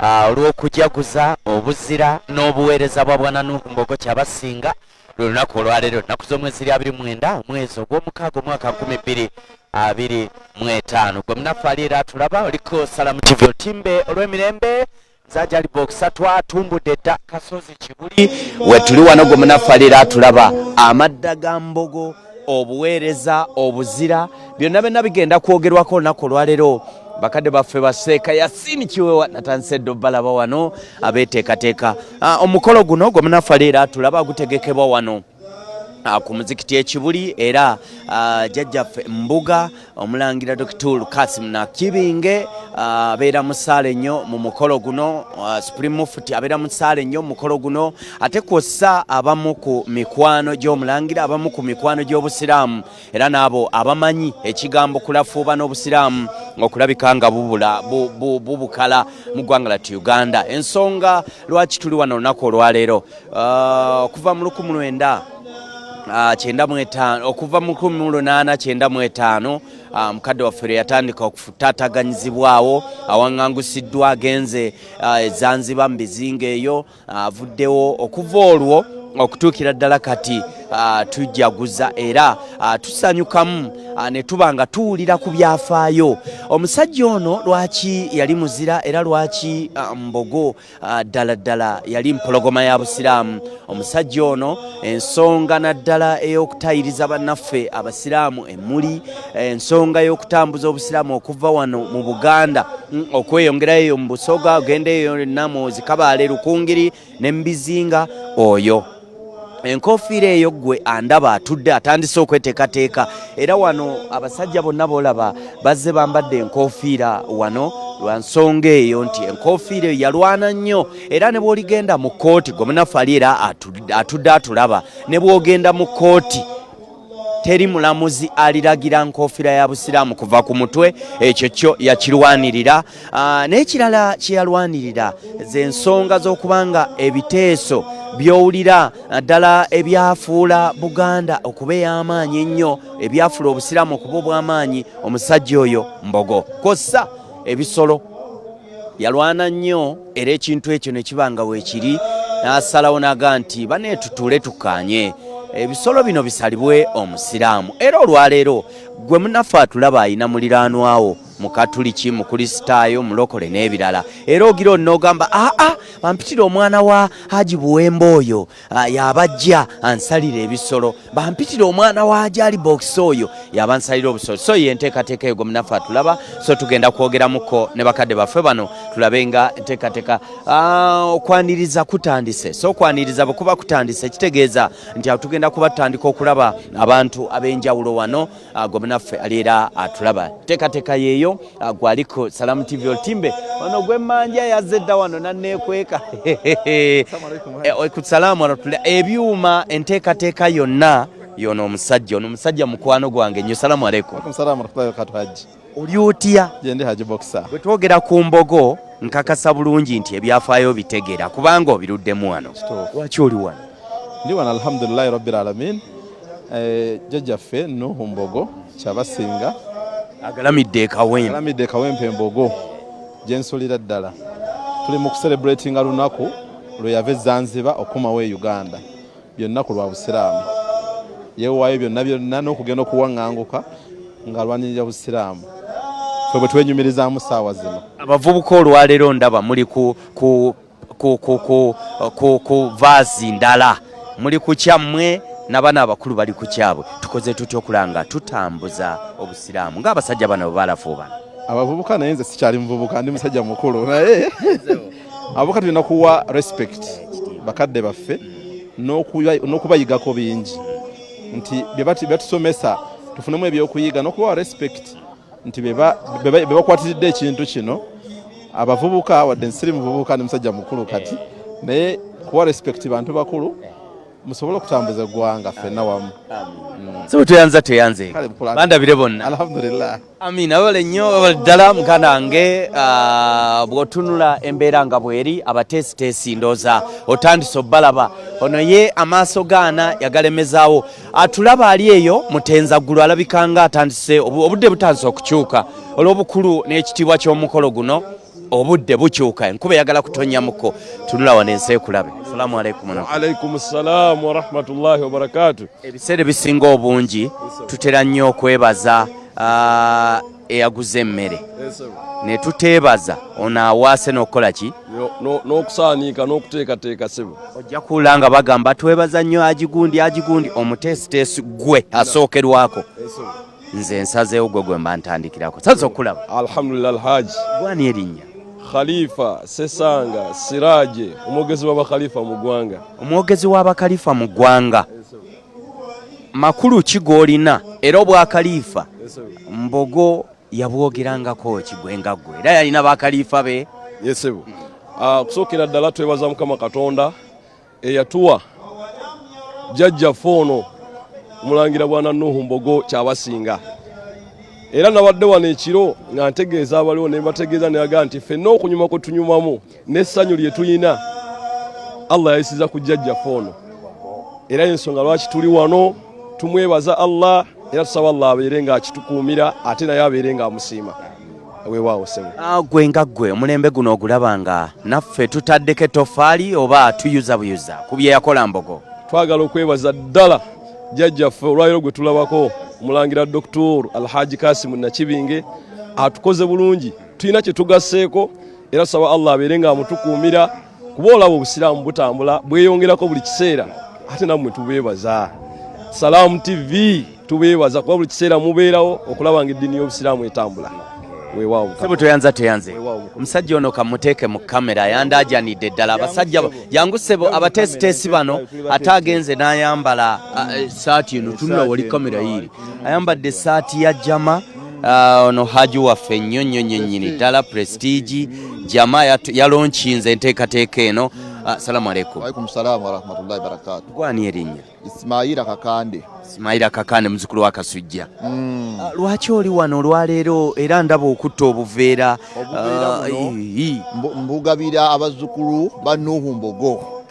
Olw'okujaguza obuzira n'obuweereza bwa Bwana Nuhu Mbogo Kyabasinga, lwe lunaku olwaleero, ennaku z'omwezi ziri 29, omwezi ogw'omukaaga, omwaka 2025. Gwe munaffe ali era atulaba, oliko Salamu TV, otimbe olw'emirembe. Nzajali Boxer, twatumbudde dda kasozi Kibuli wetuli wano. Gwe munaffe ali era atulaba, amadda ga Mbogo, obuweereza, obuzira, byonna byonna bigenda kwogerwako olunaku olwaleero. Bakadde baffe baseeka Yasini Kiwewa natandise dde obalaba wano abeteekateeka. Omukolo guno, gwe munaffe ali era atulaba, gutegekebwa wano ku muzikiti Ekibuli, era jjajjaffe Mbuga Omulangira Dr Kasim Nakibinge abeera musaale nnyo mu mukolo guno. Supreme Mufti abeera musaale nnyo mu mukolo guno, ate kwossa abamu ku mikwano gy'Omulangira, abamu ku mikwano gy'Obusiraamu, era n'abo abamanyi ekigambo kulafuuba n'Obusiraamu okulabika nga bubula bubukala mu ggwanga lattu Uganda. Ensonga lwaki tuli wano olunaku olwaleero, okuva mu 1995, okuva mu 1895, mukadde waffe lwe yatandika okutaataganyizibwawo, awaŋŋangusiddwa, agenze e Zanzibar mu bizinga eyo, avuddewo. Okuva olwo okutuukira ddala kati tujaguza era tusanyukamu ne tuba nga tuwulira ku byafaayo omusajja ono, lwaki yali muzira era lwaki Mbogo ddala ddala yali mpologoma ya Busiraamu. Omusajja ono, ensonga naddala ey'okutayiriza bannaffe Abasiraamu emuli, ensonga y'okutambuza Obusiraamu okuva wano mu Buganda, okweyongerayo eyo mu Busoga, ogenda eyo yonna mu Zikabaale, Rukungiri ne mu bizinga. Oyo enkofiira eyo, gwe andaba atudde atandise okweteekateeka, era wano abasajja bonna boolaba bazze bambadde enkofiira wano lwa nsonga eyo nti enkofiira eyo yalwana nnyo. Era ne bw'oligenda mu kkooti, gwe munaffe ali era atudde atulaba, ne bw'ogenda mu kkooti teri mulamuzi aliragira nkofiira ya Busiraamu kuva ku mutwe. Ekyo kyo yakirwanirira. N'ekirala kyeyalwanirira z'ensonga z'okubanga ebiteeso by'owulira ddala ebyafuula Buganda okuba ey'amaanyi ennyo, ebyafuula Obusiraamu okuba obw'amaanyi, omusajja oyo Mbogo kwossa ebisolo yalwana nnyo, era ekintu ekyo ne kiba nga weekiri, n'asalawo n'aga nti baneetutuule tukkaanye, ebisolo bino bisalibwe Omusiraamu. Era olwaleero gwe munaffe atulaba ayina muliraanwawo Mukatuliki, Mukristaayo, Mulokole n'ebirala, era ogira onnoogamba, aa, bampitire omwana wa Haji Buwemba oyo yabajja ansalira ebisolo, bampitire omwana wa Jali Box oyo yaba nsalira obusolo. So ye enteekateeka eyo, gwe munaffe atulaba. So tugenda kwogeramuko ne bakadde baffe bano tulabe nga enteekateeka, okwaniriza kutandise. So okwaniriza bwe kuba kutandise, kitegeeza nti awo tugenda kuba tutandika okulaba abantu ab'enjawulo wano. Gwe munaffe ali era atulaba, teekateeka yeeyo. Gwaliko Salamu TV Otimbe, ono gwemmanja yazze dda wano nanneekweka ku salaamu warahmatullah. Ebyuma, enteekateeka yonna yono omusajja ono, omusajja mukwano gwange nnyo. Salaamu aleikum. Alaikum salaam warahmatullahi wabarakatuh, Haji. Oli otya? Gyendi, Haji Boxer. Bwe twogera ku Mbogo, nkakasa bulungi nti ebyafaayo bitegeera kubanga obiruddemu wano. Kituufu. Lwaki oli wano? Ndi wano, alhamdulillahi rabbil alamin. Jjajjaffe Nuhu Mbogo Kyabasinga agalamidde ekawempe. Agalamidde Kawempe Mbogo gye nsulira ddala. Tuli mu kucelebratinga lunaku lwe yava e Zanzibar okukomawo e Uganda. Byonna ku lwa Busiraamu. Yeewaayo byonna byonna n'okugenda okuwaŋŋanguka ng'alwanirira Busiraamu. Ffe bwe twenyumirizaamu ssaawa zino. Abavubuka olwaleero ndaba muli ku vaasi ndala, muli ku kyammwe, n'abaana abakulu bali ku kyabwe. Tukoze tutya okulanga tutambuza Obusiraamu ng'abasajja bano bwe balafuubana? Abavubuka, naye nze sikyali muvubuka, ndi musajja mukulu, naye abavubuka tulina kuwa respect bakadde baffe n'okubayigako bingi, nti bye batusomesa tufunemu ebyokuyiga n'okubawa respect nti be bakwatiridde ekintu kino. Abavubuka, wadde nsiri muvubuka, ndi musajja mukulu kati, naye kuwa respect bantu bakulu musobole okutambuza eggwanga ffenna wamu. So tweyanza, tweyanze. Kale, mukulu. Bandabire bonna. Alhamdulillah. Amina, webale nnyo, webale ddala muganda wange. Bw'otunula embeera nga bweri, abateesiteesi ndooza otandise obbalaba. Ono ye amaaso gaana yagalemezaawo, atulaba ali eyo mutenzaggulu, alabika nga atandise obudde butandise okukyuka olw'obukulu n'ekitiibwa ky'omukolo guno. Obudde bukyuka, enkuba eyagala kutonnyamuko. Tunula wano ensi ekulabe. Salaamu alaikum. Alaikum salaamu warahmatullahi wabarakatu. Ebiseera ebisinga obungi tutera nnyo okwebaza eyaguza emmere ne tuteebaza ono awaase n'okukola ki n'okusaaniika n'okuteekateeka. Sebo, ojja kuwula nga bagamba twebaza nnyo agigundi agigundi, omuteesiteesi gwe asookerwako. Nze nsazeewo gwe gwe mba ntandikirako. Saza okulaba. Alhamdulillah, Alhaji. Gwani erinnya? Khalifa Sesanga Siraje, omwogezi w'abakhalifa mu ggwanga. Omwogezi w'abakalifa mu ggwanga, makulu ki g'olina? Era obwakaliifa Mbogo yabwogerangako ki gwe nga ggwe? Era yalina bakaliifa be? Yes ssebo. Kusookera ddala twebaza Mukama Katonda eyatuwa jjajjaffe ono Omulangira Bwana Nuhu Mbogo Kyabasinga. Era nabadde wano ekiro nga ntegeeza abaliwo ne mbategeeza nebagaa nti ffenna okunyuma kwe tunyumamu n'essanyu lye tulina, Allah yayisiza ku jjajjaffe ono, era ensonga lwaki tuli wano tumwebaza Allah, era tusaba Allah abeere ng'akitukuumira ate naye abeere ng'amusiima. Weewaawo ssebo. Gwe nga ggwe, omulembe guno ogulaba nga naffe tutaddeko ettofaali oba tuyuza buyuza ku bye yakola Mbogo? Twagala okwebaza ddala jjajjaffe olwaliro gwe tulabako, Omulangira Doktor Alhaji Kasimu Nakibinge, atukoze bulungi, tulina kye tugasseeko, era tusaba Allah abeere ng'amutukuumira, kuba olaba obusiraamu butambula bweyongerako buli kiseera. Ate nammwe tubeebaza, Salaamu TV tubeebaza, kuba buli kiseera mubeerawo okulaba nga eddiini y'obusiraamu etambula. Weewaawo. Sebo, toyanza, toyanze. Omusajja ono kamuteeke mu kamera, yandajanidde ddala. Abasajja jangu sebo, abateesiteesi bano, ate agenze n'ayambala saati eno. Tunula wali kamera yiiri, ayambadde esaati ya Jama. Ono haji waffe nnyo nnyo nnyo nnyini ddala, Prestige Jama yalonkinze enteekateeka eno. Salamu aleikum. Alaikum salamu warahmatullahi wabarakatu. Gwani erinnya? Ismaila Kakande. Ismaila Kakande, muzukulu wa Kasujja. Lwaki oli wano olwaleero? Era ndaba okutta obuveera. Obuveera buno mbugabira abazzukulu ba Nuhu Mbogo,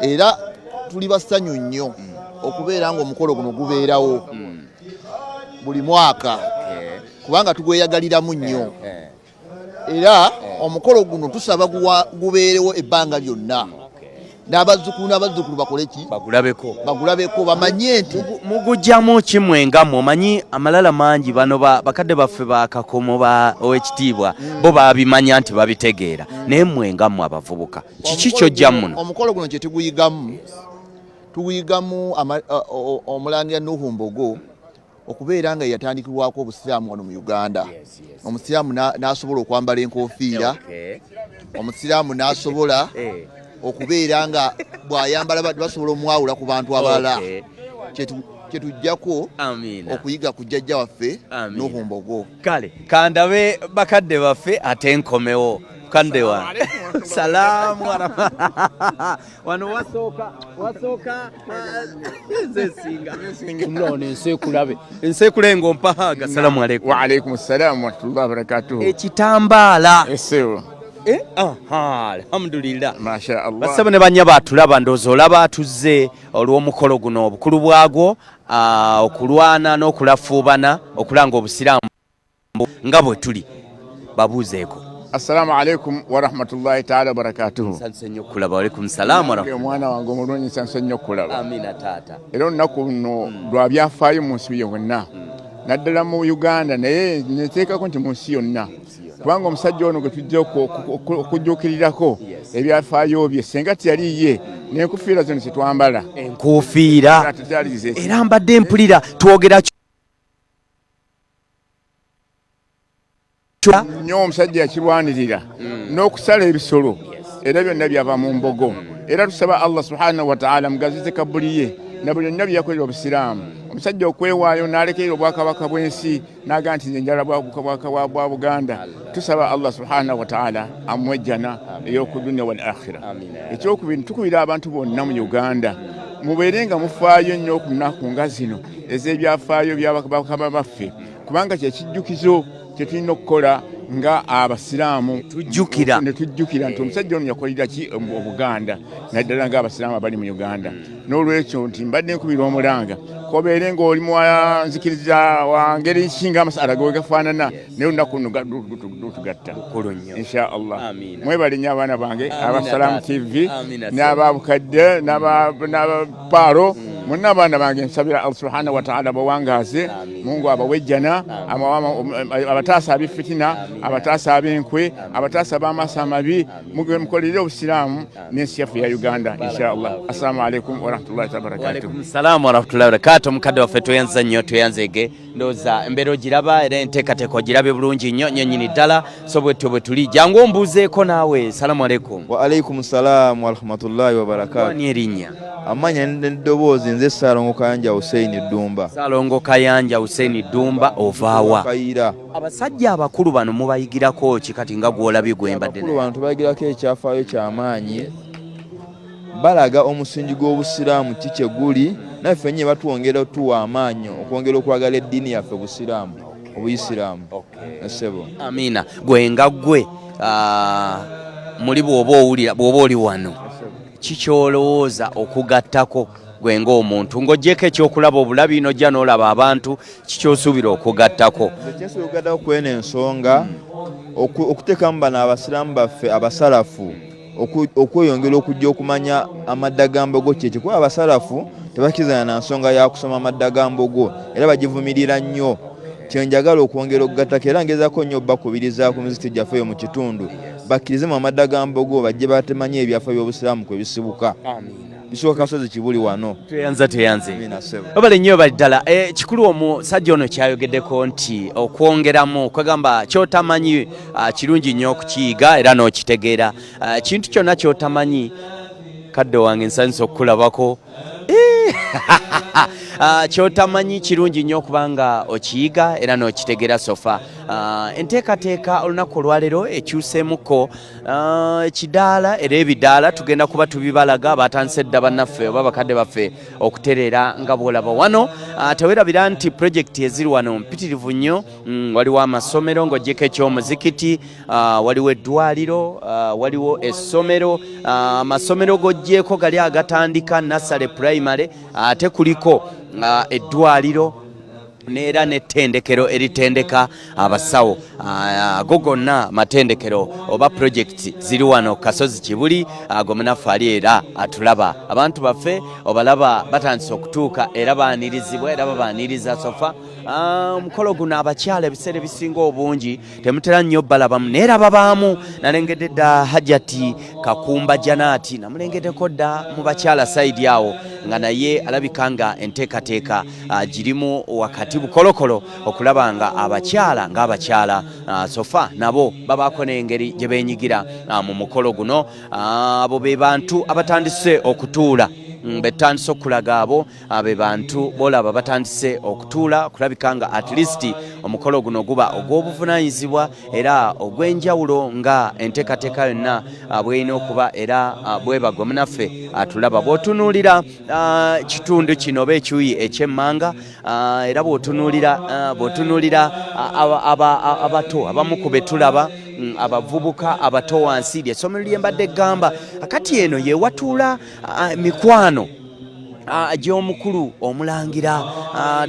era tuli bassanyu nnyo okubeera nga omukolo guno gubeerawo buli mwaka, kubanga tugweyagaliramu nnyo. Era omukolo guno tusaba gubeerewo ebbanga lyonna, n'abazzukulu n'abazzukulu bakole ki? Bagulabeko. Bagulabeko, bamanye nti Mugujjamu kimwe nga mmwe omanyi amalala mangi. Bano bakadde baffe bakakomo ba owekitiibwa bo babimanya nti babitegeera, naye mmwe nga mmwe abavubuka, kiki kyojja muno? Omukolo guno kye tuguyigamu, tuguyigamu Omulangira Nuhu Mbogo okubeera nga yatandikibwako obusiraamu wano mu Uganda. Omusiraamu n'asobola okwambala enkofiira, omusiraamu n'asobola okubeera nga bw'ayambala basobola omwawula ku bantu abalala. Kyetujjako okuyiga ku jjajja waffe Nuhu Mbogo. Kale kandabe bakadde baffe ate nkomewo. Kande wa salaamu wano wasooka wasooka, nze singa ono ensi ekulabe, ensi ekulabe ng'ompahaga. Salamu aleikum. Waalaikum salam warahmatullahi wabarakatuhu. Ekitambaala. Esebo. Aha, alhamdulillah. Masha Allah. Basebo ne bannya batulaba, ndowooza olaba tuzze olw'omukolo guno, obukulu bwagwo, okulwana n'okulafuubana okulanga obusiraamu nga bwe tuli. Babuuzeeko. Assalamu alaikum warahmatullahi taala wabarakatuhu. Nsanyuse nnyo okukulaba. Walaikum salaamu. Omwana wange omulungi, nsanyuse nnyo okukulaba. Amina taata. Era olunaku luno lwa byafaayo mu nsi yonna, naddala mu Uganda, naye neteekako nti mu nsi yonna, kubanga omusajja ono gwe tujja okujjuukirirako ebyafaayo bye, senga teyali ye n'enkufiira zino zetwambala. Enkuufiira. Tezaali. Era mbadde mpulira twogera. Nnyo omusajja yakirwanirira n'okusala ebisolo, era byonna byava mu Mbogo. Era tusaba Allah subhanahu wataala mugazize kabuli ye na buli byonna byeyakolera obusiraamu. Omusajja okwewaayo n'alekerera obwakabaka bw'ensi n'agaa nti nze njala bwakabaka bwa Buganda, tusaba Allah subhanahu wataala amuwe ejjana ey'oku dunia wal akhira. Ekyokubiri, tukubira abantu bonna mu Uganda, mubeere nga mufaayo nnyo ku nnaku nga zino ez'ebyafaayo byabakama baffe, kubanga kyekijjukizo kyetulina okukola nga abasiraamu. Tujjukira. Ne tujjukira nti omusajja ono yakolera ki Obuganda, naddala nga abasiraamu abali mu Uganda. N'olwekyo nti mbadde nkubira omulanga. Kobeere ng'oli nzikiriza wa ngeri nsinga amasala ge gafaanana, naye olunaku luno lutugatta insha Allah. Mwebale nnyo abaana bange aba Salaam TV n'ababukadde n'abapaalo mwenna abaana bange, nsabira Allah subhanahu wa ta'ala abawangaaze, Mungu abawejjana, abataasa ab'efitina, abataasa ab'enkwe, abataasa ab'amaaso amabi, mukolere obusiraamu n'ensi yaffe ya Uganda inshallah. Assalamu alaikum warahmatullahi wabarakatuh. Salamu warahmatullahi wabarakatuh. Mukadde waffe tweyanza nnyo, tweyanzege. Ndowooza embeera ogiraba era enteekateeka ogirabye bulungi nnyo nnyo nnyini ddala, so bwetyo bwe tuli. Jangu ombuuzeeko naawe. Salamu alaikum. Wa alaikum salamu warahmatullahi wabarakatuh. Ani erinnya? Amanya n'eddoboozi, nze Ssaalongo Kayanja Hussein Ddumba. Ssaalongo Kayanja Hussein Ddumba, ovaawa? Kayiira. Abasajja abakulu bano mubayigirako ki kati nga gwolabye gwe mbadde Abakulu bano tubayigirako ekyafaayo kyamaanyi, balaga omusingi gw'obusiraamu ki kye guli, naffe nye batwongera otuwa amaanyi okwongera okwagala eddiini yaffe busiraamu, obuyisiraamu, ssebo. Amiina. Gwe nga gwe muli bw'oba owulira, bw'oba oli wano, kikyolowooza okugattako gwe ng'omuntu ng'oggyeko ekyokulaba obulabi n'ojja n'olaba abantu, kikyosuubira okugattako? Kyensuubira okugattako kweno ensonga, okuteekamu bano abasiraamu baffe abasalafu okweyongera okujja okumanya amadda ga mbogo kyeki, kuba abasalafu tebakkirizana na nsonga ya kusoma amadda ga mbogo era bagivumirira nnyo. Kyenjagala okwongera okugattako, era ngezaako nnyo obbakubiriza ku mizikiti gyaffe eyo mu kitundu, bakkirize mu amadda ga mbogo, bajje batemanyi ebyafa by'obusiraamu kwe bisibuka. Bisibuka kasozi Kibuli wano. Tweyanza, tweyanze. Obale nnyo, bali ddala. Kikulu omusajja ono kyayogeddeko nti okwongeramu kwegamba kyotamanyi kirungi nnyo okukiyiga era n'okitegeera. Kintu kyonna kyotamanyi, kadde wange nsanyusa okukulabako. Kyotamanyi kirungi nnyo okubanga okiyiga era n'okitegeera. So far enteekateeka olunaku olwaleero ekyuseemuko ekidaala, era ebidaala tugenda kuba tubibalaga. Batandise dda bannaffe oba bakadde baffe okutereera nga bw'olaba wano. Tewerabira nti pulojekiti eziri wano mpitirivu nnyo. Waliwo amasomero ng'oggyeko eky'omuzikiti, waliwo eddwaliro, waliwo essomero, amasomero g'oggyeko gali agatandika nursery, primary, ate kuliko eddwaliro neera n'ettendekero eritendeka abasawo. Ago gonna matendekero oba pulojekiti ziri wano Kasozi Kibuli. Ago munaffe ali era atulaba, abantu baffe obalaba batandise okutuuka era baanirizibwa era babaaniriza. So far omukolo guno abakyala ebiseera ebisinga obungi temutera nnyo balabamu, naye era babaamu. Nalengedde dda Hajati Kakumba Janaati, namulengeddeko dda mu bakyala side awo, nga naye alabika nga enteekateeka girimu wakati bukolokolo okulaba nga abakyala ng'abakyala so far nabo babaako n'engeri gye beenyigira mu mukolo guno. Abo be bantu abatandise okutuula, betandise okulaga, abo be bantu bolaba batandise okutuula kulabika nga at least omukolo guno guba ogw'obuvunaanyizibwa era ogw'enjawulo nga enteekateeka yonna bw'erina okuba era bwebagwe. Munaffe atulaba, bw'otunuulira kitundu kino oba ekyuyi ekyemmanga, era bw'otunuulira abato abamu ku be tulaba, abavubuka abato wansi, lyessomero lye mbadde ggamba. Kati eno yewatuula mikwano gy'omukulu omulangira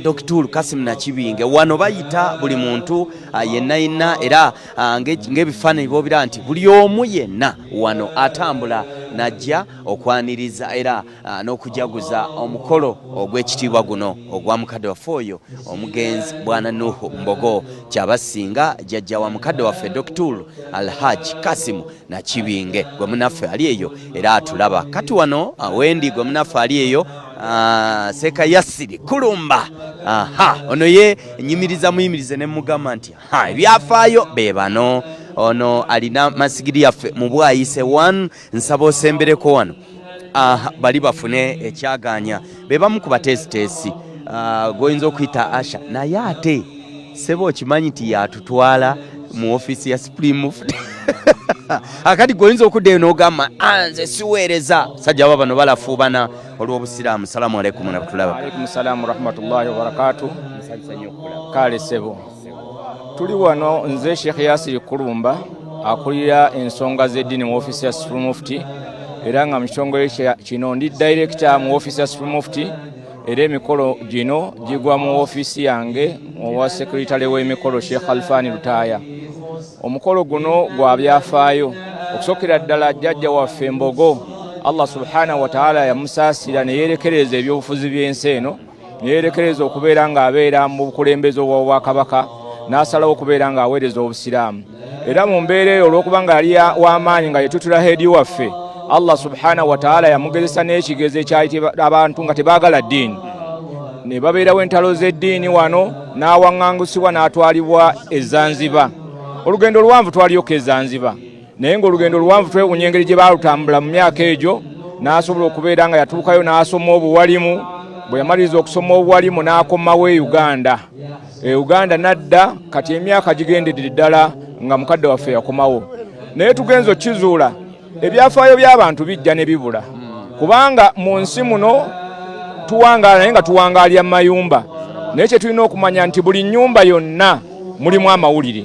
Dr. Kasim Nakibinge. Wano bayita buli muntu yenna yenna, era ng'ebifaananyi boobira nti buli omu yenna wano atambula najja okwaniriza era n'okujaguza omukolo ogw'ekitiibwa guno ogwa mukadde waffe oyo omugenzi Bwana Nuhu Mbogo Kyabasinga, jjajja wa mukadde waffe Dr. Alhaj Kasimu Nakibinge. Gwe munaffe ali eyo era atulaba kati wano wendi, gwe munaffe ali eyo Seeka Yasiri Kulumba, aha, ono ye nyimiriza muyimirize ne mugamba nti ha ebyafaayo be bano. Ono alina masigiri yaffe mu Bwayise 1, nsaba osembereko wano. Aha, bali bafune ekyaganya be bamu ku bateesiteesi goyinza okuyita Asha, naye ate sebo okimanyi nti yatutwala mu ofiisi ya Supreme Mufti. Akati goyinza okuddayo n'ogamba nze siweereza sajja ba bano balafuubana olw'obusiraamu. Salamu alaikum warahmatullahi. Alaikum salamu warahmatullahi wabarakatuh. Kale sebo, tuli wano, nze Sheikh Yasiri Kulumba akulira ensonga z'eddiini mu ofiisi ya Supreme Mufti, era nga mu kitongole kino ndi director mu ofiisi ya Supreme Mufti. Era emikolo gino gigwa mu ofiisi yange owa sekuritale w'emikolo Sheikh Alfani Lutaaya. Omukolo guno gwa byafaayo. Okusookera ddala jjajja waffe Mbogo Allah subhanahu wa ta'ala yamusaasira ne yeerekereza ebyobufuzi by'ensi eno, ne yeerekereza okubeera ng'abeera mu bukulembeze obw'obwakabaka, n'asalawo okubeera ng'aweereza Obusiraamu. Era mu mbeera eyo olw'okuba nga yali w'amaanyi nga yetutula heedi waffe, Allah subhanahu wa ta'ala yamugezesa n'ekigezo ekyali abantu nga tebaagala ddiini, ne babeerawo entalo z'eddiini wano, n'awaŋŋangusibwa n'atwalibwa e Zanzibar. Olugendo oluwanvu twaliyoko e Zanzibar, naye ng'olugendo oluwanvu twewunya engeri gye baalutambula mu myaka egyo, n'asobola okubeera nga yatuukayo n'asoma obuwalimu. Bwe yamaliriza okusoma obuwalimu n'akomawo e Uganda. E Uganda n'adda, kati emyaka gigendedde ddala nga mukadde waffe yakomawo. Naye tugenze okukizuula ebyafaayo by'abantu bijja ne bibula, kubanga mu nsi muno tuwangaala naye nga tuwangaalira mu mayumba. Naye kye tulina okumanya nti buli nnyumba yonna mulimu amawulire.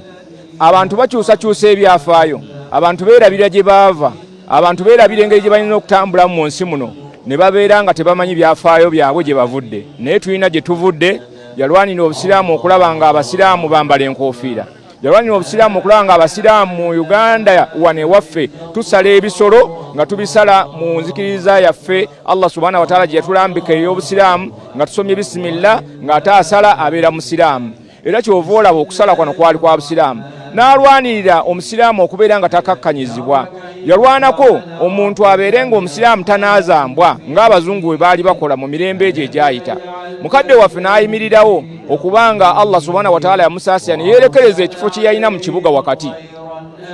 Abantu bakyusakyusa ebyafaayo, abantu beerabira gye baava, abantu beerabira engeri gye balina okutambulamu mu nsi muno, ne babeera nga tebamanyi byafaayo byabwe gye bavudde. Naye tulina gye tuvudde. Yalwanira Obusiraamu okulaba nga Abasiraamu bambala enkofiira. Yalwanira Obusiraamu okulaba nga Abasiraamu mu Uganda wano ewaffe tusala ebisolo nga tubisala mu nzikiriza yaffe Allah subhanahu wa ta'ala gye yatulambika ey'Obusiraamu, nga tusomye bisimillah, ng'ate asala abeera Musiraamu. Era kyova olaba okusala kwano kwali kwa Busiraamu. N'alwanirira Omusiraamu okubeera nga takakkanyizibwa. Yalwanako omuntu abeere ng'Omusiraamu tanaazambwa ng'Abazungu bwe baali bakola mu mirembe egyo egyayita. Mukadde waffe n'ayimirirawo okubanga Allah subhanahu wa ta'ala yamusaasira ne yeerekereza ekifo kye yalina mu kibuga wakati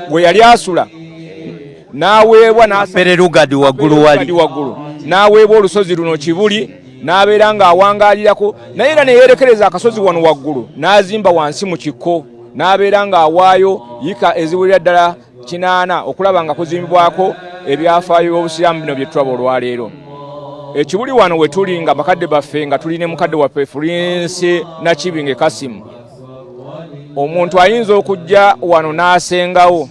we yali asula, n'aweebwa waggulu n'aweebwa olusozi luno Kibuli, n'abeera ng'awangaalirako. Naye era ne yeerekereza akasozi wano waggulu n'azimba wansi mu kikko, n'abeera ng'awaayo yika eziwerera ddala 8 okulaba nga kuzimbwako ebyafaayo by'Obusiraamu bino bye tulaba olwaleero. Ekibuli wano we tuli nga bakadde baffe, nga tuli ne mukadde waffe Fulinsi Nakibinge Kasimu. Omuntu ayinza okujja wano n'asengawo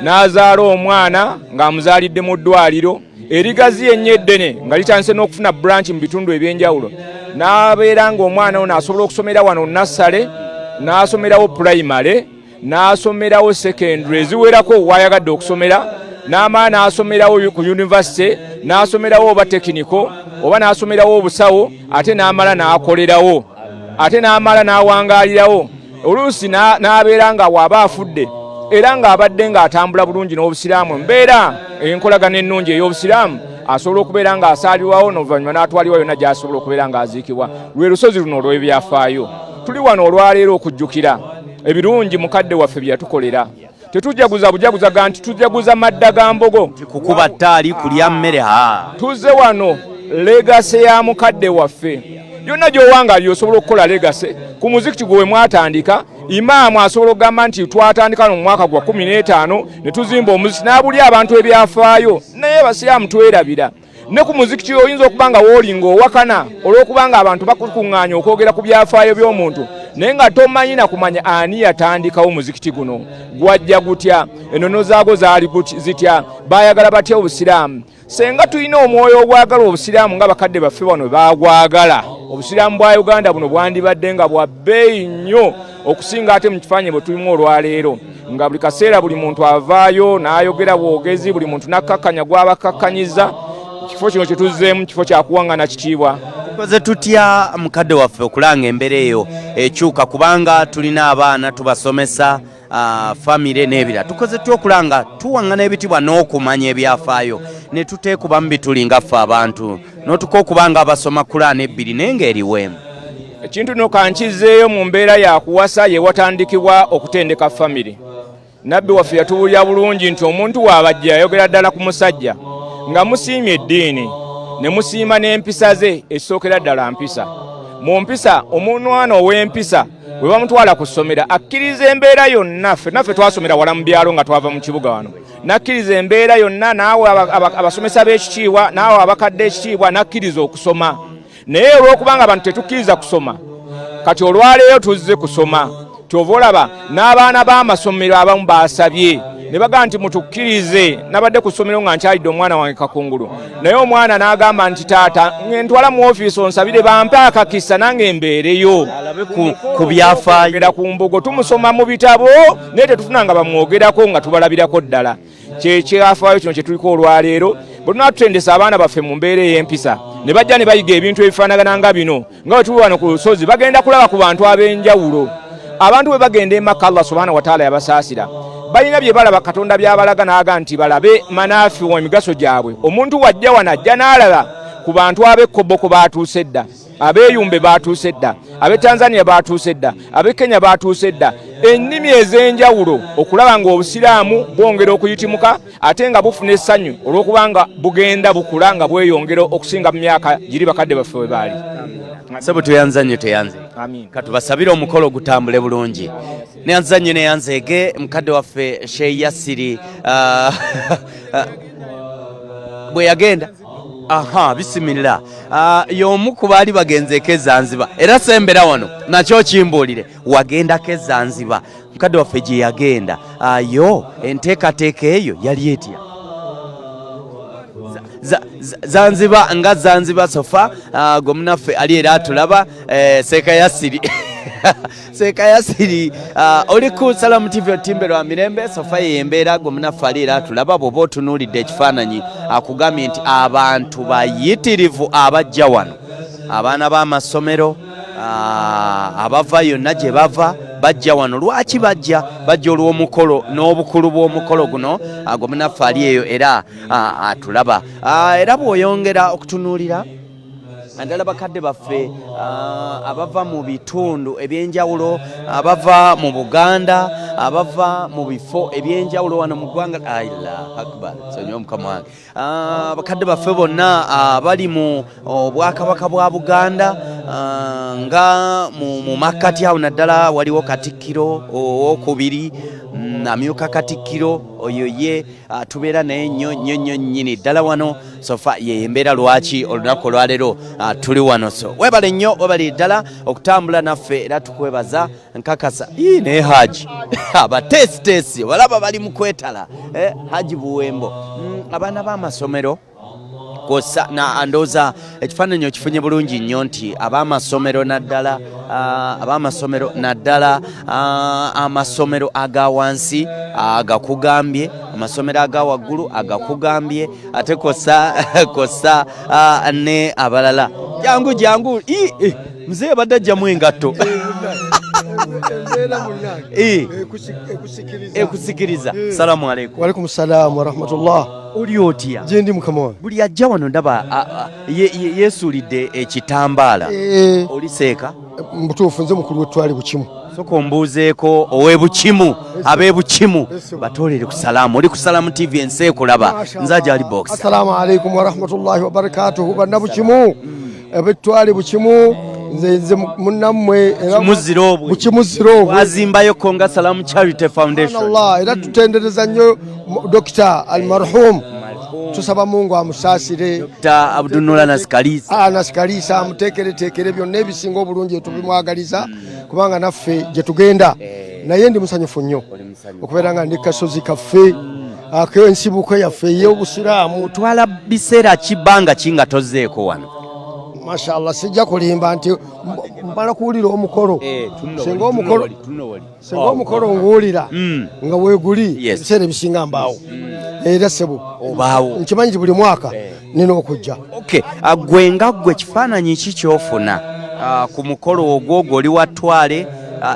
n'azaala omwana ng'amuzaalidde mu ddwaliro erigazi ennyo eddene nga litandise n'okufuna branch mu bitundu eby'enjawulo, n'abeera ng'omwana ono asobola okusomera wano nassale, n'asomerawo pulayimale, n'asomerawo secondary eziwerako wayagadde okusomera, n'amala n'asomerawo ku university, n'asomerawo oba tekiniko oba n'asomerawo obusawo, ate n'amala n'akolerawo, ate n'amala n'awangaalirawo. Oluusi n'abeera nga waaba afudde era ng'abadde ng'atambula bulungi n'Obusiraamu, embeera enkolagana ennungi ey'Obusiraamu, asobola okubeera ng'asaalirwawo n'oluvannyuma n'atwalibwa yonna gy'asobola okubeera ng'aziikibwa. Lwe lusozi luno olw'ebyafaayo. Tuli wano olwaleero okujjukira ebirungi mukadde waffe bye yatukolera. Tetujaguza bujaguza ga nti tujaguza madda ga mbogo, kukuba ttaali, kulya mmere. Tuzze wano legacy ya mukadde waffe yonna gy'owangalira osobola okukola legacy ku muzikiti gwe mwatandika. Imaamu asobola okugamba nti twatandika mu mwaka gwa 15 ne tuzimba omuzikiti, n'abulya abantu ebyafaayo. Naye Abasiraamu twerabira. Ne ku muzikiti oyinza okuba nga wooli ng'owakana olw'okuba nga abantu bakukuŋŋaanya okwogera ku byafaayo by'omuntu, naye nga tomanyi na kumanya ani yatandikawo muzikiti guno, gwajja gutya, ennono zaagwo zaali zitya, baayagala batya Obusiraamu. Senga tulina omwoyo ogwagala Obusiraamu nga bakadde baffe bano baagwagala, Obusiraamu bwa Uganda buno bwandibadde nga bwa bbeeyi nnyo okusinga ate mu kifaananyi bwe tulimu olwaleero, nga buli kaseera buli muntu avaayo n'ayogera bwogezi, buli muntu n'akkakkanya gw'abakakkanyiza. Kifo kino kye tuzzeemu kifo kya kuwaŋŋana kitiibwa. Tukoze tutya mukadde waffe okulanga embeera eyo ekyuka, kubanga tulina abaana tubasomesa, famire n'ebirala? Tukoze tutya okulanga tuwaŋŋana ebitiibwa n'okumanya ebyafaayo ne tuteekubamu bituli nga ffe abantu n'otuka okuba nga abasoma Kulaani ebbiri naye ng'eriweemu? Ekintu no kankizeeyo mu mbeera ya kuwasa ye watandikibwa okutendeka famire. Nabbi waffe yatubuulira bulungi nti omuntu waabajja yayogera ddala ku musajja nga musiimye eddiini ne musiima n'empisa ze. Ekisookera ddala mpisa. Mu mpisa, omwana ow'empisa bwe bamutwala ku ssomero akkiriza embeera yonna. Ffe naffe twasomera wala mu byalo nga twava mu kibuga wano, nakkiriza embeera yonna, naawe abasomesa b'ekitiibwa, naawe abakadde ekitiibwa, nakkiriza okusoma. Naye olw'okubanga abantu tetukkiriza kusoma, kati olwaleero tuzze kusoma. Kyova olaba n'abaana b'amasomero abamu baasabye Ne bagamba nti mutukkirize. Nabadde ku ssomero nga nkyalidde omwana wange Kakungulu, naye omwana n'agamba nti taata, ngentwala mu ofiisi onsabire bampe akakisa nange mbeereyo alabe ku byafaayo. Ogera ku Mbogo tumusoma mu bitabo, naye tetufuna nga bamwogerako nga tubalabirako ddala. Kyekyafaayo kino kyetuliko olwaleero. Bwe tunaba tutendesa abaana baffe mu mbeera ey'empisa ne bajja ne bayiga ebintu ebifaanagana nga bino, nga bwe tuli wano ku lusozi, bagenda kulaba ku bantu ab'enjawulo. Abantu bwe bagenda e Makka, Allah subhanahu wataala yabasaasira, balina bye balaba, Katonda byabalaga n'aga nti balabe manaafiwa, emigaso gyabwe. Omuntu wajja wano ajja n'alaba ku bantu ab'ekkoboko baatuuse dda, ab'eyumbe baatuuse dda, ab'e Tanzania baatuuse dda, ab'e Kenya baatuuse dda, ennimi ez'enjawulo, okulaba ng'obusiraamu bwongera okuyitimuka ate nga bufuna essanyu olw'okubanga bugenda bukula nga bweyongera okusinga mu myaka giri bakadde baffe we baali. Sebo, tweyanza nnyo, tweyanze. Amiin. Katubasabire omukolo gutambule bulungi. Neyanza nnyo, neyanzeege mukadde waffe Sheikh Yasiri bwe yagenda. Aha, bisimillah. Y'omu ku baali bagenzeeko e Zanzibar, era sembera wano nakyo kimbuulire, wagendako e Zanzibar? Mukadde waffe gye yagenda, yo enteekateeka eyo yali etya? Zanzibar nga Zanzibar sofa gwe munaffe ali era atulaba, Seeka Yasiri, Seeka Yasiri, oli ku Salamu TV, otimbe lwa mirembe. Sofa ye embeera gwe munaffe ali era atulaba. Bw'oba otunuulidde ekifaananyi, akugambye nti abantu bayitirivu abajja wano, abaana b'amasomero abava yonna gye bava bajja wano. Lwaki bajja? Bajja olw'omukolo n'obukulu bw'omukolo guno. Gwe munaffe ali eyo era atulaba, era bw'oyongera okutunuulira naddala bakadde baffe abava mu bitundu ebyenjawulo, abava mu Buganda, abava mu bifo ebyenjawulo wano mu ggwanga. Allah akbar, sonyiwa mukama wange. Bakadde baffe bonna abali mu obwakabaka bwa Buganda, nga mu makkati awo naddala waliwo Katikkiro owokubiri, amyuka Katikkiro oyo ye tubeera naye nnyo nnyo nnyo nnyini ddala wano. Sofa ye embeera lwaki olunaku olwaleero tuli wano. So webale nnyo, webale ddala okutambula naffe, era tukwebaza. Nkakasa ii naye Haji abateesiteesi balaba bali mu kwetala, Haji Buwembo, abaana b'amasomero kwossa na ndowooza ekifaananyi okifunye bulungi nnyo nti ab'amasomero naddala, ab'amasomero naddala amasomero aga wansi agakugambye, amasomero aga waggulu agakugambye, ate kossa ne abalala. Jangu jangu. Ii, mzee abadde ajjamu engatto. Embeera munnange ekusikiriza. Ekusikiriza. Salamu aleikum. Walaikum salamu warahmatullah. Oli otya? Gyendi mukama wange. Buli ajja wano ndaba yeesuulidde ekitambaala. Oli seeka? Mubutuufu nze mukulu wetwali Bukimu. Soka ombuuzeeko ow'ebukimu, ab'ebukimu batoolere ku salaamu. Oli ku Salamu TV, ensi ekulaba. Nze Ajali Box. Assalamu alaikum warahmatullahi wabarakatuhu, bannabukimu abetwali Bukimu, nze munnammwe era Kimuziro obwe. Bukimu ziro obwe. Wazimbayo nga Salamu Charity Foundation. Subhanallah, era tutendereza nnyo Dokita almarhum, tusaba Mungu amusaasire. Dr. Abdunula Nasikalisa. Anasikalisa amuteekereteekere byonna ebisinga obulungi, etubimwagaliza kubanga naffe gye tugenda. Naye ndi musanyufu nnyo okubeera nga ndi kasozi kaffe ak'ensibuko yaffe ey'obusiraamu. Otwala biseera ki, bbanga ki nga tozeeko wano? Mashallah, sijja kulimba nti mbala kuwulira omukolo. Singa omukolo nguwulira nga weeguli, ebiseera ebisinga mbaawo era sebo. Obaawo. Nkimanyi nti buli mwaka nina okujja. Okay, gwe nga gwe kifaananyi ki kyofuna ku mukolo ogwo gwoli watwale,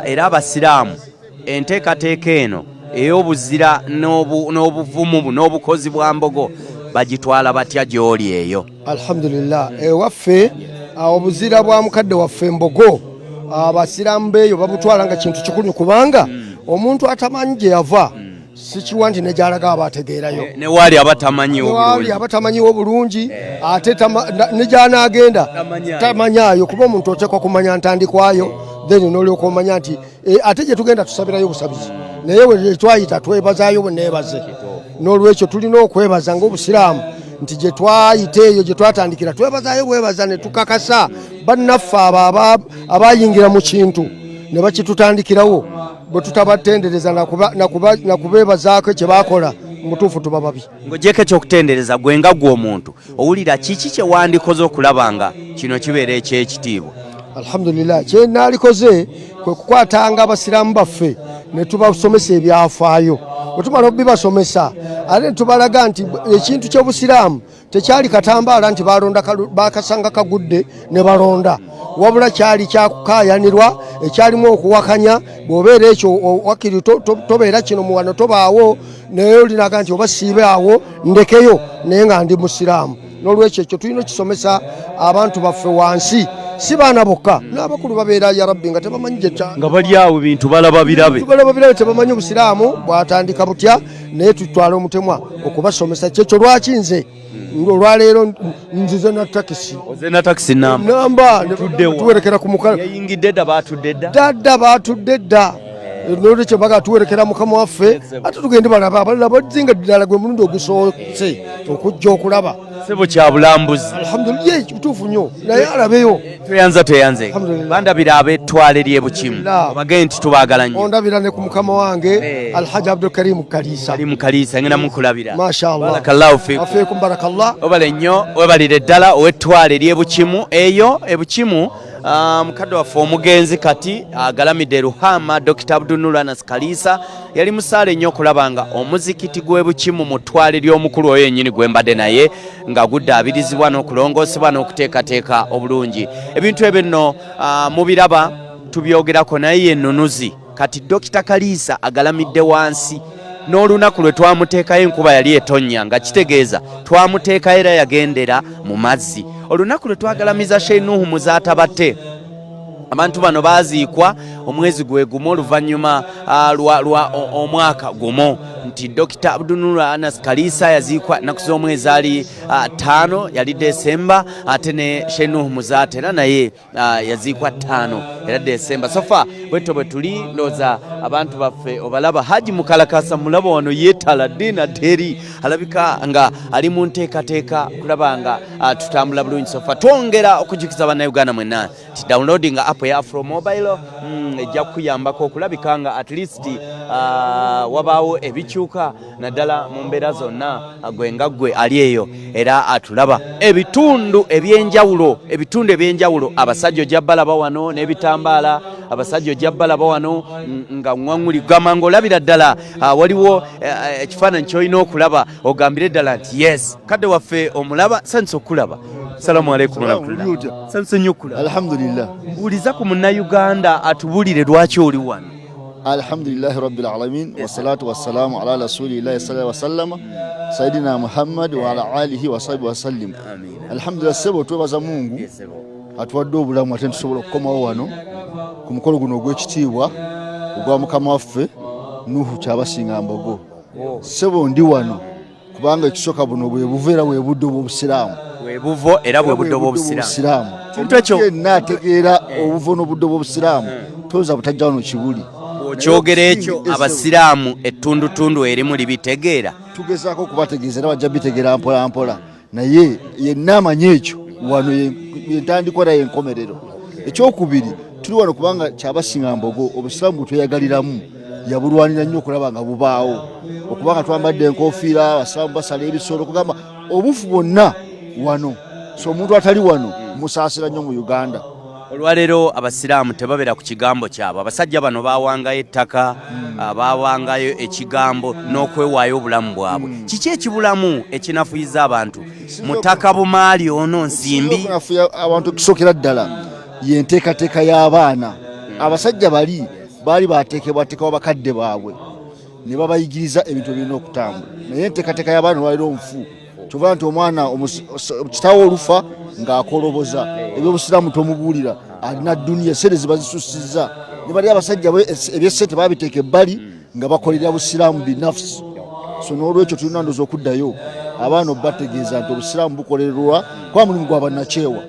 era abasiraamu enteekateeka eno ey'obuzira n'obuvumu n'obukozi bwa Mbogo bagitwala batya gy'oli eyo? Alhamdulillah, ewaffe obuzira bwa mukadde waffe Mbogo, abasiraamu beeyo babutwala nga kintu kikulu, kubanga omuntu atamanyi gye yava sikiwa nti negyalaga aba ategeerayo. Ne waali abatamanyiwo Newaali bulungi. abatamanyiwo bulungi, ate ne gyanaagenda Tamanyayo. tamanyayo, kuba omuntu oteekwa kumanya ntandikwayo, then nolyoka omanya nti ate gye tugenda tusabirayo obusabizi, naye we twayita twebazaayo buneebaze. N'olwekyo tulina okwebaza ng'obusiraamu nti gye twayita eyo gye twatandikira twebazaayo bwebaza, ne tukakasa bannaffe abo abayingira mu kintu ne bakitutandikirawo. Bwe tutabatendereza nakubeebazaako kye bakola, mutuufu tuba babi. Ng'ogyeko ekyokutendereza, gwe nga gwe omuntu owulira kiki kye wandikoze okulaba nga kino kibeera ekyekitiibwa? Alhamdulillah, kyenaalikoze kwe kukwatanga abasiraamu baffe ne tubasomesa ebyafaayo. Bwe tumala okubibasomesa, ate ne tubalaga nti ekintu ky'obusiraamu tekyali katambaala nti balonda bakasanga kagudde ne balonda, wabula kyali kyakukayanirwa, ekyalimu okuwakanya. Bw'obeera ekyo wakiri tobeera kino muwano tobaawo, naye olinaga nti oba siibe awo ndekeyo naye nga ndi musiraamu. N'olwekyo ekyo tulina okisomesa abantu baffe wansi, si baana bokka, n'abakulu babeera ya rabbi nga tebamanyi gye nga bali awo bintu balaba birabe, balaba birabe, tebamanyi obusiraamu bwatandika butya. Naye tutwala omutemwa okubasomesa. Kyekyo lwaki nze olwaleero nzize na takisi. Oze na takisi namba. Namba. Tuddewa. Tuwerekera ku mukala. Yayingidde dda, baatudde dda. Dadda, baatudde dda. Nolwekyo baga tuwerekera mukama waffe, ate tugende balaba abalala bazinga ddala. Gwe mulundi ogusoose okujja okulaba. Sebo kya bulambuzi. Alhamdulillah, ye kituufu nnyo, naye alabeyo. Tweyanza, tweyanze. Alhamdulillah. Bandabira ab'ettwale ly'ebukimu, Alhamdulillah. obagende nti tubaagala nnyo. Ondabira ne ku mukama wange Alhaji Abdulkarim Kaliisa. Ali mu Kaliisa, ngenda mukulabira. Mashallah. Barakallahu fikum. Afiikum barakallah. Obale nnyo, webalire ddala ow'ettwale ery'ebukimu eyo ebukimu. Mukadde waffe omugenzi kati agalamidde Ruhama, Dr Abdunur Anas Kaliisa, yali musaale nnyo okulaba nga omuzikiti gw'ebukimu mu ttwale ly'omukulu oyo yennyini gwe mbadde naye nga guddaabirizibwa n'okulongoosebwa n'okuteekateeka obulungi ebintu ebyo nno. Mubiraba tubyogerako, naye ye nnunuzi. Kati Dr Kaliisa agalamidde wansi, n'olunaku lwe twamuteekayo enkuba yali etonnya, nga kitegeeza twamuteekayo era yagendera mu mazzi. Olunaku lwe twagalamiza Sheikh Nuhu Muzaata Batte, abantu bano baziikwa omwezi gwe gumu oluvannyuma lwa omwaka gumu, nti Dr Abdunur Anas Kaliisa yaziikwa ennaku z'omwezi ali 5, yali Desemba, ate ne Sheikh Nuhu Muzaata era naye yaziikwa 5 era Desemba. So far bwetyo bwe tuli. Ndowooza abantu baffe obalaba. Haji Mukalakasa mulaba wano yeetala ddiina teri alabika nga ali mu nteekateeka kulaba nga tutambula bulungi. So far twongera okujjukiza bannayuganda mwenna nti downloading app ya Afro Mobile ejja kukuyambako okulabika nga at least wabaawo ebikyuka naddala mu mbeera zonna. Gwe nga gwe ali eyo era atulaba ebitundu ebyenjawulo, ebitundu ebyenjawulo, abasajja ojja balaba wano n'ebitambaala, abasajja ojja balaba wano nga ŋwaŋuli gamba ng'olabira ddala waliwo ekifaananyi ky'olina okulaba ogambire ddala nti yes, kadde waffe omulaba. Sanyusa okulaba. Salamu alaikum warahmatullah. Sanyusa nnyo okulaba. Alhamdulillah. Buuliza ku munnayuganda atubulire lwaki oli wano. Alhamdulillahi rabbil alamin, wassalatu wassalamu ala rasulillahi sallallahu alaihi wasallam, sayidina Muhammad wa ala alihi wa sahbihi wasallim. Alhamdulillah, sebo, twebaza Mungu atuwadde obulamu ate ntusobola okukomawo wano ku mukolo guno ogw'ekitiibwa ogwa mukama waffe Nuhu Kyabasinga Mbogo. Sebo, ndi wano kubanga ekisooka buno bwe buva era bwe budde bw'obusiraamu. Bwe buvo era bwe budde bw'obusiraamu. Kintu ekyo yenna ategeera obuvo n'obudde bw'obusiraamu toyinza butajja wano Kibuli. Okyogera ekyo, abasiraamu ettundutundu erimu libitegeera? Tugezaako okubategeeza era bajja bitegeera mpola mpola, naye yenna amanyi ekyo wano yentandikwa era yenkomerero. Ekyokubiri, tuli wano kubanga Kyabasinga Mbogo obusiraamu bwetweyagaliramu yabulwanira nnyo okulaba nga bubaawo, okubanga twambadde enkofiira, abasiraamu basala ebisolo, okugamba obufu bwonna wano. So omuntu atali wano musaasira nnyo mu Uganda. Olwaleero abasiraamu tebabeera ku kigambo kyabwe. Abasajja bano bawangayo ettaka, bawangayo ekigambo n'okwewaayo obulamu bwabwe. Kiki ekibulamu ekinafuyiza abantu mutaka bumaali ono nsimbi? Okunafuya abantu okusookera ddala yenteekateeka y'abaana. Abasajja bali baali bateekebwateekebwa bakadde baabwe ne babayigiriza ebintu ebirina okutambula, naye enteekateeka y'abaana olwaliro nfu. Kyova nti omwana kitaawe olufa ng'akoloboza ebyobusiraamu, tomubuulira, alina duniya, esente ziba zisusizza. Ne bali abasajja ebyesente babiteeka ebbali nga bakolera busiraamu binafusi. So n'olwekyo tulina ndooza okuddayo abaana obategeeza nti obusiraamu bukolererwa kuba mulimu gwa bannakyewa,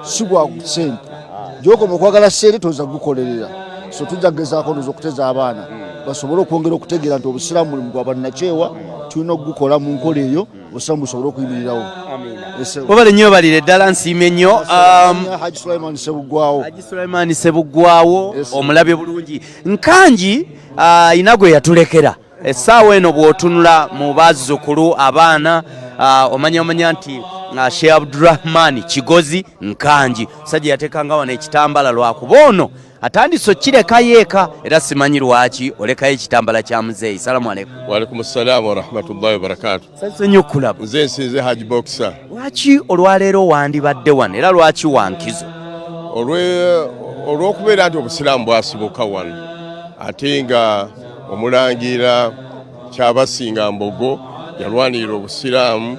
si gwa sente. Gyokoma okwagala sente toyinza kugukolerera. So tujja kugezaako ndooza okuteza abaana. Basobole okwongera okutegeera nti obusiraamu mulimu gwa bannakyewa, tulina okugukola mu nkola eyo, obusiraamu busobole okuyimirirawo. Webale nnyo, webalire ddala, nsiimye nnyo. Haji Sulaiman Sebuggwawo. Haji Sulaiman Sebuggwawo, omulabye bulungi. Nkangi ayina gwe yatulekera essaawa eno. Bw'otunula mu bazzukulu, abaana, omanya nti Sheikh Abdurahman Kigozi Nkangi musajja yateekanga wano ekitambala, lwakuba ono atandise okirekayo eka, era simanyi lwaki olekayo ekitambala kya muzeeyi. Salamu aleikum. Waalaikum salaamu warahmatullahi wabarakatu. Sanyuse nnyo okulaba. Nze nsinze Haji Boxer. Lwaki olwaleero wandibadde wano, era lwaki wankizo? Olw'okubeera nti obusiraamu bwasibuka wano, ate nga omulangira Kyabasinga Mbogo yalwanirira obusiraamu,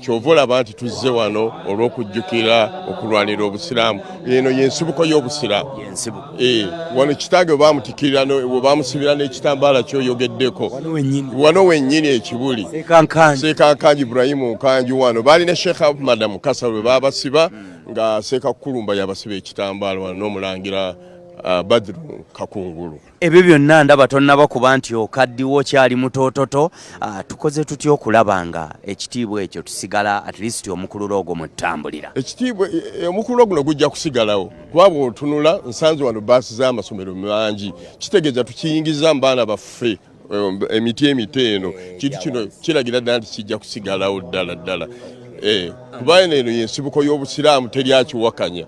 kyova olaba nti tuzze wano olw'okujjukira okulwanirira obusiraamu. Eno yensibuko y'obusiraamu. Wano kitange webamutikirira, webamusibira n'ekitambaala kyoyogeddeko, wano wennyini ekibuli Seeka Nkangi Ibrahimu Nkangi. Wano baali ne Sheekh Ahmad Mukasa lwe babasiba, nga Seeka Kulumba yabasiba ekitambaala wano n'omulangira Badru Kakungulu. Ebyo byonna ndaba tonnaba kuba nti okaddiwo, okyali mutoototo. Tukoze tutya okulaba nga ekitiibwa ekyo tusigala, at least omukululo ogwo mwetutambulira? Ekitiibwa, omukululo guno gujja kusigalawo, kuba bw'otunula nsanze wano baasi z'amasomero mangi, kitegeeza tukiyingiza mu baana baffe. Emiti emito eno, kintu kino kiragira ddala nti kijja kusigalawo ddala ddala, kuba eno eno yensibuko y'obusiraamu, teri akiwakanya,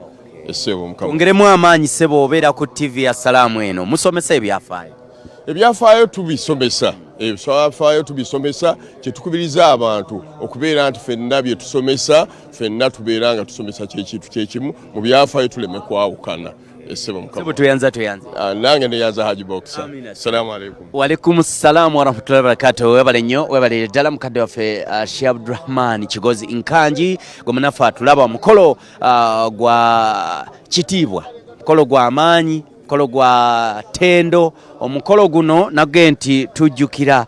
essebo Mukama. Ongeremu amaanyi ssebo, obeera ku TV ya Salaamu eno, musomesa ebyafaayo. Ebyafaayo tubisomesa, ebyafaayo tubisomesa. Kyetukubiriza abantu okubeera nti ffenna bye tusomesa, ffenna tubeera nga tusomesa kyekintu kyekimu mu byafaayo, tuleme kwawukana, essebo Mukama. Ssebo, tweyanza, tweyanza. Ah, nange neyanza Haji Boxer. Assalamu alaikum. Walaikum salaamu warahmatullahi wabarakatuh. Webale nnyo, webale ddala mukadde waffe Sheikh Abdurahman Kigozi Nkangi, gwe munaffe atulaba. Omukolo gwa kitiibwa, mukolo gwa maanyi, mukolo gwa ttendo. Omukolo guno nage nti tujjukira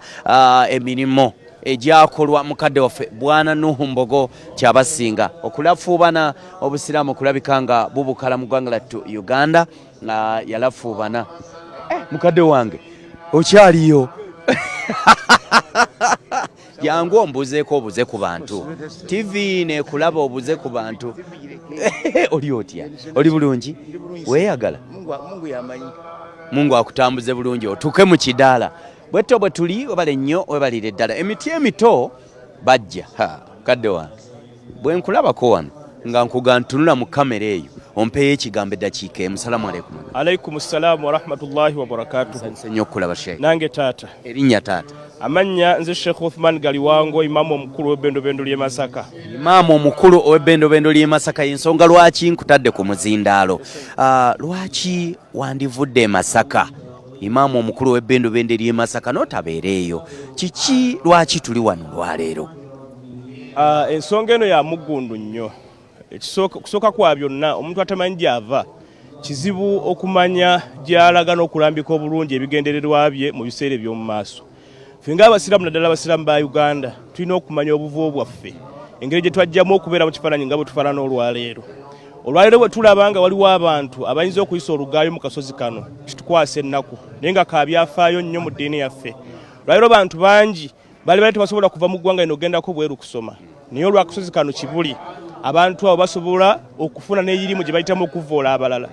emirimu egyakolwa mukadde waffe Bwana Nuhu Mbogo Kyabasinga okulafuubana obusiraamu okulabika nga bubukala mu ggwanga lattu Uganda, nga yalafuubana. Mukadde wange okyaliyo? Jangu ombuzeeko, obuze ku bantu. TV nekulaba, obuze ku bantu. Oli otya? Oli bulungi? Weeyagala? Mungu yamanyi. Mungu akutambuze bulungi otuuke mu kidaala. Bwetto bwe tuli. Webale nnyo, webalire ddala. Emiti emito bajja. Ha, mukadde wange, bwe nkulabako wano nga nkuga ntunula mu kamera eyo, ompeeyo ekigambo eddakiika emu. Salamu aleikum. Alaikum salaamu warahmatullahi wabarakatuhu. Nsanyuse nnyo okukulaba, Sheikh. Nange taata. Erinnya taata? Amannya nze Sheikh Uthman Galiwango, imaamu omukulu w'ebbendobendo ly'e Masaka. Imaamu omukulu ow'ebbendobendo ly'e Masaka, ensonga lwaki nkutadde ku muzindaalo, lwaki wandivudde e Masaka, imaamu omukulu ow'ebbendobendo ly'e Masaka, n'otabeera eyo? Kiki, lwaki tuli wano lwaleero? Ensonga eno ya muggundu nnyo. Kusooka kwa byonna, omuntu atamanyi gy'ava kizibu okumanya gy'alaga n'okulambika obulungi ebigendererwa bye mu biseera eby'omu maaso. Ffe ng'abasiraamu, naddala abasiraamu ba Uganda, tulina okumanya obuvo bwaffe, engeri gye twajjamu okubeera mu kifaananyi nga bwe tufaanana olwaleero. Olwaleero bwe tulaba nga waliwo abantu abayinza okuyisa olugaayo mu kasozi kano, kitukwasa ennaku, naye nga ka byafaayo nnyo mu ddiini yaffe. Olwaleero bantu bangi bali bali tebasobola kuva mu ggwanga lino ogendako bweru kusoma, naye olwakasozi kano Kibuli, abantu abo basobola okufuna n'eyirimu gye bayitamu okuvvoola abalala.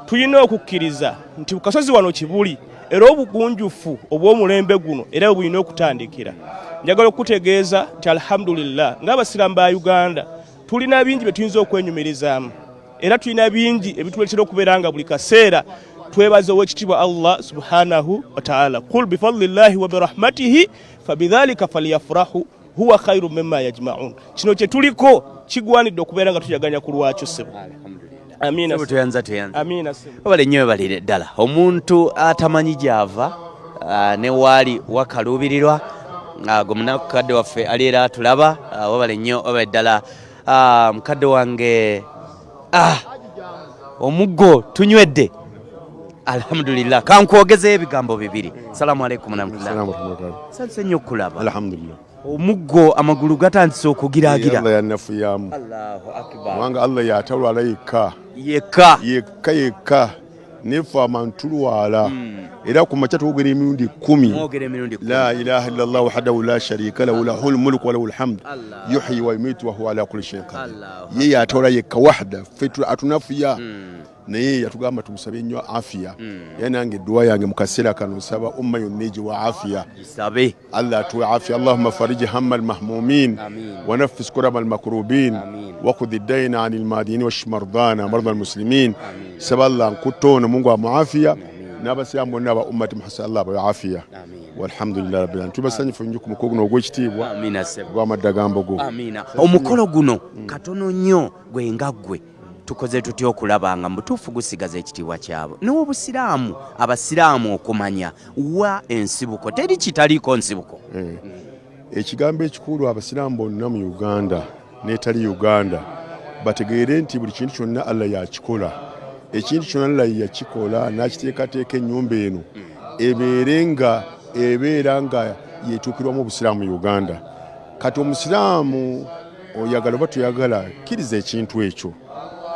Tulina okukkiriza nti ku kasozi wano Kibuli era obugunjufu obw'omulembe guno era bwe bulina okutandikira. Njagala okukutegeeza nti alhamdulillah, ng'abasiraamu ba Uganda tulina bingi bye tuyinza okwenyumirizaamu, era tulina bingi ebituleetera okubeera nga buli kaseera twebaza owekitiibwa Allah subhanahu wataala. Qul bifadlillahi wa birahmatihi fabidhalika falyafrahu huwa khairu mimma yajmaun. Kino kye tuliko kigwanidde okubeera nga tuyaganya ku lwakyo, ssebo. Amina. Ssebo, tweyanza, tweyanza. Amina, ssebo. Webale nnyo, webalire ddala. Omuntu atamanyi gy'ava ne waali wakaluubirirwa, gwe munakadde waffe ali era atulaba. Webale nnyo, webale ddala. Mukadde wange, omuggo tunywedde, alhamdulillah. Kankwogezeyo ebigambo bibiri. Salamu aleikum warahmatullah. Sanyuse nnyo okulaba. Alhamdulillah. Omuggo amagulu gatandise okugiraagira. Allah yanafuyamu. Allahu akbar. Kubanga Allah yatalwala yekka. Yekka. Yekka yekka, nefe abantu tulwala. Era ku makya twogera emirundi 10. Mwogera emirundi 10. La ilaha illallah wahdahu la sharika lahu lahul mulku wa lahul hamd yuhyi wa yumiitu wa huwa ala kulli shay'in qadir. Ye yatoola yekka wahda, ffe atunafuya naye yatugamba tumusabe nnyo afiya. Era nange edduwa yange mu kaseera kano nsaba umma yonna egiwa afiya. Gisabe. Allah atuwe afiya. Allahumma farij hamma almahmumin wa nafis kuraba almakrubin waqdi dayna anil madini washfi mardana marda almuslimin. Saba Allah nkutte ono Mungu amuafiya n'abasiraamu bonna aba ummati Muhammad Allah abawe afiya. Walhamdulillah rabbil alamin. Tubasanyufu nnyo ku mukolo guno ogw'ekitiibwa ogw'amadda ga Mbogo. Amiina. Omukolo guno katono nnyo gwe nga ggwe tukoze tutya okulaba nga mubutuufu gusigaza ekitiibwa kyabo n'obusiraamu, abasiraamu okumanya wa ensibuko, teri kitaliiko nsibuko. Ekigambo ekikulu abasiraamu bonna mu Uganda n'etali Uganda bategeere nti buli kintu kyonna Allah yakikola. Ekintu kyonna Allah yakikola n'akiteekateeka ennyumba eno ebeere nga ebeera nga yetuukirwamu obusiraamu mu Uganda. Kati omusiraamu oyagala oba toyagala, kkiriza ekintu ekyo